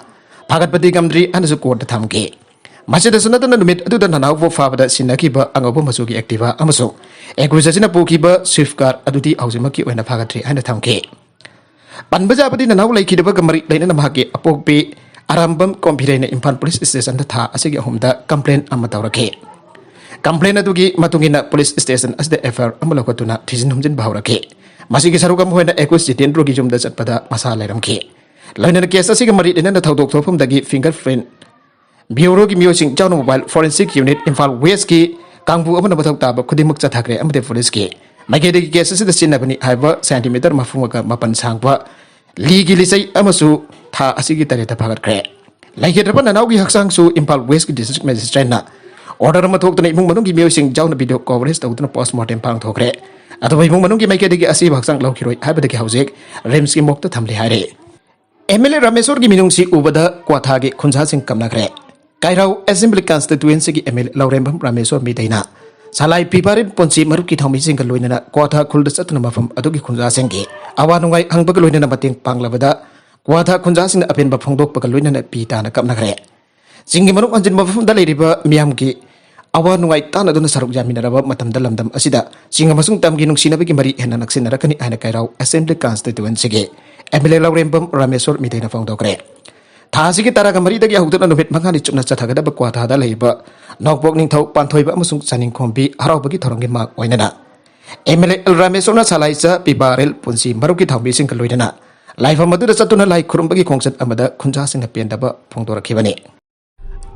ꯐꯥꯒꯠꯄꯗꯤ ꯉꯝꯗ꯭ꯔꯤ ꯍꯥꯏꯅꯁꯨ ꯀꯣꯔꯠꯇ ꯊꯝꯈꯤ꯫ ꯃꯁꯤꯗꯁꯨ ꯅꯠꯇꯅ ꯅꯨꯃꯤꯠ ꯑꯗꯨꯗ ꯅꯅꯥꯎꯕꯨ ꯐꯥꯕꯗ ꯁꯤꯟꯅꯈꯤꯕ ꯑꯉꯧꯕ ꯃꯆꯨꯒꯤ ꯑꯦꯛꯇꯤꯚꯥ ꯑꯃꯁꯨꯡ ꯑꯦꯀ꯭ꯌꯨꯖ ꯑꯁꯤꯅ ꯄꯨꯈꯤꯕ ꯁ꯭ꯋꯤꯐ ꯀꯥꯔ ꯑꯗꯨꯗꯤ ꯍꯧꯖꯤꯛꯃꯛꯀꯤ ꯑꯣꯏꯅ ꯐꯥꯒꯠꯇ꯭ꯔꯤ ꯍꯥꯏꯅ ꯊꯝꯈꯤ꯫ ꯄꯟꯕ ꯌꯥꯕꯗꯤ ꯅꯅꯥꯎ ꯂꯩꯈꯤꯗꯕꯒ ꯃꯔꯤ ꯂꯩꯅꯅ ꯃꯍꯥꯛꯀꯤ ꯑꯄꯣꯛꯄꯤ ꯑꯔꯥꯝꯕꯝ ꯀꯣꯝꯐꯤꯔꯩꯅ ꯏꯝꯐꯥꯜ ꯄꯨꯂꯤꯁ ꯁ꯭ꯇꯦꯁꯟꯗ ꯊꯥ ꯑꯁꯤꯒꯤ ꯑꯍꯨꯝꯗ ꯀꯝꯄ꯭ꯂꯦꯟ ꯑꯃ ꯇꯧꯔꯛꯈꯤ꯫ ꯀꯝꯄ꯭ꯂꯦꯟ ꯑꯗꯨꯒꯤ ꯃꯇꯨꯡ ꯏꯟꯅ ꯄꯨꯂꯤꯁ ꯁ꯭ꯇꯦꯁꯟ ꯑꯁꯤꯗ ꯑꯦꯐ ꯑꯥꯏ ꯑꯥꯔ ꯑꯃ ꯂꯧꯈꯠꯇꯨꯅ ꯊꯤꯖꯤꯟ ꯍꯨꯝꯖꯤꯟꯕ ꯍꯧꯔꯛꯈꯤ꯫ ꯃꯁꯤꯒꯤ ꯁꯔꯨꯛ ꯑꯃ ꯑꯣꯏꯅ ꯑꯦꯀ꯭ꯌꯨꯁ ꯖꯤꯇꯦꯟꯗ꯭ꯔꯣꯒꯤ ꯌꯨꯝꯗ ꯆꯠꯄꯗ ꯃꯁꯥ ꯂꯩꯔꯝꯈꯤ꯫ ꯂꯣꯏꯅꯅ ꯀꯦꯁ ꯑꯁꯤꯒ ꯃꯔꯤ ꯂꯩꯅꯅ ꯊꯧꯗꯣꯛ ꯊꯣꯛꯐꯝꯗꯒꯤ ꯐꯤꯡꯒꯔ ꯄ꯭ꯔꯤꯟ ꯕ꯭ꯌꯨꯔꯣꯒꯤ ꯃꯤꯑꯣꯏꯁꯤꯡ ꯌꯥꯎꯅ ꯃꯣꯕꯥꯏꯜ ꯐꯣꯔꯦꯟꯁꯤꯛ ꯌꯨꯅꯤꯠ ꯏꯝꯐꯥꯜ ꯋꯦꯁꯀꯤ ꯀꯥꯡꯕꯨ ꯑꯃꯅ ꯃꯊꯧ ꯇꯥꯕ ꯈꯨꯗꯤꯡꯃꯛ ꯆꯠꯊꯈ꯭ꯔꯦ ꯑꯃꯗꯤ ꯄꯨꯂꯤꯁꯀꯤ ꯃꯥꯏꯀꯩꯗꯒꯤ ꯀꯦꯁ ꯑꯁꯤꯗ ꯁꯤꯖꯤꯟꯅꯕꯅꯤ ꯍꯥꯏꯕ ꯁꯦꯟꯇꯤꯃꯤꯇꯔ ꯃꯔꯤꯐꯨꯃꯉꯥꯒ ꯃꯥꯄꯟ ꯁꯥꯡꯕ ꯂꯤꯒꯤ ꯂꯤꯆꯩ ꯑꯃꯁꯨ ꯊꯥ ꯑꯁꯤꯒꯤ ꯇꯔꯦꯠꯇ ꯐꯥꯒꯠꯈ꯭ꯔꯦ꯫ ꯂꯩꯈꯤꯗ꯭ꯔꯕ ꯅꯅꯥꯎꯒꯤ ꯍꯛꯆꯥꯡꯁꯨ ꯏꯝꯐꯥꯜ ꯋꯦꯁꯀꯤ ꯗꯤꯁꯇ꯭ꯔꯤꯛ ꯃꯦꯖꯤꯁꯇ꯭ꯔꯦꯠꯅ ꯑꯣꯔꯗꯔ ꯑꯃ ꯊꯣꯛꯇꯨꯅ ꯏꯃꯨꯡ ꯃꯅꯨꯡꯒꯤ ꯃꯤꯑꯣꯏꯁꯤꯡ ꯌꯥꯎꯅ ꯚꯤꯗꯤꯑꯣ ꯀꯣꯚꯔꯦꯖ ꯇꯧꯗꯨꯅ ꯄꯣꯁꯃꯣꯔꯇꯦꯝ ꯄꯥꯡꯊꯣꯛꯈ꯭ꯔꯦ꯫ ꯑꯗꯨꯕꯨ ꯏꯃꯨꯡ ꯃꯅꯨꯡꯒꯤ ꯃꯥꯏꯀꯩꯗꯒꯤ ꯑꯁꯤꯕ ꯍꯛꯆꯥꯡ ꯂꯧꯈꯤꯔꯣꯏ ꯍꯥꯏꯕꯗꯒꯤ ꯍꯧꯖꯤꯛ ꯔꯤꯝꯁꯀꯤ ꯃꯣꯔꯒꯇ ꯊꯝꯂꯤ ꯍꯥꯏꯔꯤ꯫ ꯑꯦꯝ ꯑꯦꯜ ꯑꯦ ꯔꯥꯃꯦꯁꯣꯔꯒꯤ ꯃꯤꯅꯨꯡꯁꯤ ꯎꯕꯗ ꯀ꯭ꯋꯥꯊꯥꯒꯤ ꯈꯨꯟꯖꯥꯁꯤꯡ ꯀꯞꯅꯈ꯭ꯔꯦ꯫ ꯀꯩꯔꯥꯎ ꯑꯦꯁꯦꯝꯕ꯭ꯂꯤ ꯀꯟꯁꯇꯤꯇ꯭ꯋꯦꯟꯁꯤꯒꯤ ꯑꯦꯝ ꯑꯦꯜ ꯑꯦ ꯂꯧꯔꯦꯝꯕꯝ ꯔꯥꯃꯦꯁꯣꯔ ꯃꯤꯇꯩꯅ ꯁꯂꯥꯏ ꯄꯤꯕꯥꯔꯤꯟ ꯄꯨꯟꯁꯤ ꯃꯔꯨꯞꯀꯤ ꯊꯧꯃꯤꯁꯤꯡꯒ ꯂꯣꯏꯅꯅ ꯀ꯭ꯋꯥꯊꯥ ꯈꯨꯜꯗ ꯆꯠꯇꯨꯅ ꯃꯐꯝ ꯑꯗꯨꯒꯤ ꯈꯨꯟꯖꯥꯁꯤꯡꯒꯤ ꯑꯋꯥ ꯅꯨꯡꯉꯥꯏ ꯍꯪꯕꯒ ꯂꯣꯏꯅꯅ ꯃꯇꯦꯡ ꯄꯥꯡꯂꯕꯗ ꯀ꯭ꯋꯥꯊꯥ ꯈꯨꯟꯖꯥꯁꯤꯡꯅ ꯑꯄꯦꯟꯕ ꯐꯣꯡꯗꯣꯛꯄꯒ ꯂꯣꯏꯅꯅ ꯄꯤ ꯇꯥꯅ ꯀꯞꯅꯈ꯭ꯔꯦ꯫ ꯆꯤꯡꯒꯤ ꯃꯅꯨꯡ ꯍꯟꯖꯤꯟꯕ ꯃꯐꯝꯗ ꯂꯩꯔꯤꯕ ꯃꯤꯌꯥꯝꯒꯤ ꯑꯋꯥ ꯅꯨꯡꯉꯥꯏ ꯇꯥꯟꯅꯗꯨꯅ ꯁꯔꯨꯛ ꯌꯥꯃꯤꯟꯅꯔꯕ ꯃꯇꯝꯗ ꯂꯝꯗꯝ ꯑꯁꯤꯗ ꯆꯤꯡ ꯑꯃꯁꯨꯡ ꯇꯝꯒꯤ ꯅꯨꯡꯁꯤꯅꯕꯒꯤ ꯃꯔꯤ ꯍꯦꯟꯅ ꯅꯛꯁꯤꯟꯅꯔꯛꯀꯅꯤ ꯍꯥꯏꯅ ꯀꯩꯔꯥꯎ ꯑꯦꯁꯦꯝꯕ꯭ꯂꯤ ꯀꯟꯁꯇꯤꯇ꯭ꯋꯦꯟꯁꯤꯒꯤ ꯑꯦꯝ ꯑꯦꯜ ꯑꯦ ꯂꯧꯔꯦꯝꯕꯝ ꯔꯥꯃꯦꯁꯣꯔ ꯃꯤꯇꯩꯅ ꯐꯣꯡꯗꯣꯛꯈ꯭ꯔꯦ꯫ ꯊꯥ ꯑꯁꯤꯒꯤ ꯇꯔꯥꯒ ꯃꯔꯤꯗꯒꯤ ꯍꯧꯗꯨꯅ ꯅꯨꯃꯤꯠ ꯃꯉꯥꯅꯤ ꯆꯨꯞꯅ ꯆꯠꯊꯒꯗꯕ ꯀ꯭ꯋꯥꯊꯥꯗ ꯂꯩꯔꯤꯕ ꯅꯣꯡꯄꯣꯛ ꯅꯤꯡꯊꯧ ꯄꯥꯟꯊꯣꯏꯕ ꯑꯃꯁꯨꯡ ꯆꯥꯅꯤꯡꯈꯣꯝꯕꯤ ꯍꯔꯥꯎꯕꯒꯤ ꯊꯧꯔꯝꯒꯤ ꯃꯥꯡ ꯑꯣꯏꯅꯅ ꯑꯦꯝ ꯑꯦꯜ ꯑꯦ ꯑꯦꯜ ꯔꯥꯃꯦꯁꯣꯔꯅ ꯁꯂꯥꯏꯆ ꯄꯤꯕꯥꯔꯦꯜ ꯄꯨꯟꯁꯤ ꯃꯔꯨꯞꯀꯤ ꯊꯧꯃꯤꯁꯤꯡꯒ ꯂꯣꯏꯅꯅ ꯂꯥꯏꯐꯝ ꯑꯗꯨꯗ ꯆꯠꯇꯨꯅ ꯂꯥꯏ ꯈꯨꯔꯨꯝꯕꯒꯤ ꯈꯣꯡꯆꯠ ꯑꯃꯗ ꯈꯨꯟꯖꯥꯁꯤꯡꯅ ꯄꯦꯟꯗꯕ ꯐꯣꯡꯗꯣꯔꯛꯈꯤꯕꯅꯤ꯫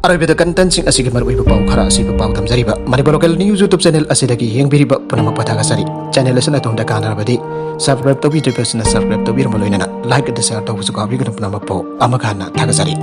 ꯑꯔꯣꯏꯕꯗ ꯀꯟꯇꯦꯟꯁꯤꯡ ꯑꯁꯤꯒꯤ ꯃꯔꯨꯑꯣꯏꯕ ꯄꯥꯎ ꯈꯔ ꯑꯁꯤꯕꯨ ꯄꯥꯎ ꯊꯝꯖꯔꯤꯕ ꯃꯅꯤꯄꯨꯔ ꯂꯣꯀꯦꯜ ꯅ꯭ꯌꯨꯁ ꯌꯨꯇ꯭ꯌꯨꯕ ꯆꯦꯅꯦꯜ ꯑꯁꯤꯗꯒꯤ ꯌꯦꯡꯕꯤꯔꯤꯕ ꯄꯨꯝꯅꯃꯛꯄꯨ ꯊꯥꯒꯠꯆꯔꯤ꯫ ꯆꯦꯅꯦꯜ ꯑꯁꯤꯅ ꯑꯗꯣꯝꯗ ꯀꯥꯟꯅꯔꯕꯗꯤ ꯁꯕꯁꯀ꯭ꯔꯥꯏꯕ ꯇꯧꯕꯤꯗ꯭ꯔꯤꯕꯁꯤꯅ ꯁꯕꯁꯀ꯭ꯔꯥꯏꯕ ꯇꯧꯕꯤꯔꯝꯕ ꯂꯣꯏꯅꯅ ꯂꯥꯏꯛ ꯑꯗꯨ ꯁꯦꯌꯔ ꯇꯧꯕꯁꯨ ꯀꯥꯎꯕꯤꯒꯅꯨ꯫ ꯄꯨꯝꯅꯃꯛꯄꯨ ꯑꯃꯨꯛ ꯍꯟꯅ ꯊꯥꯒꯠꯆꯔꯤ꯫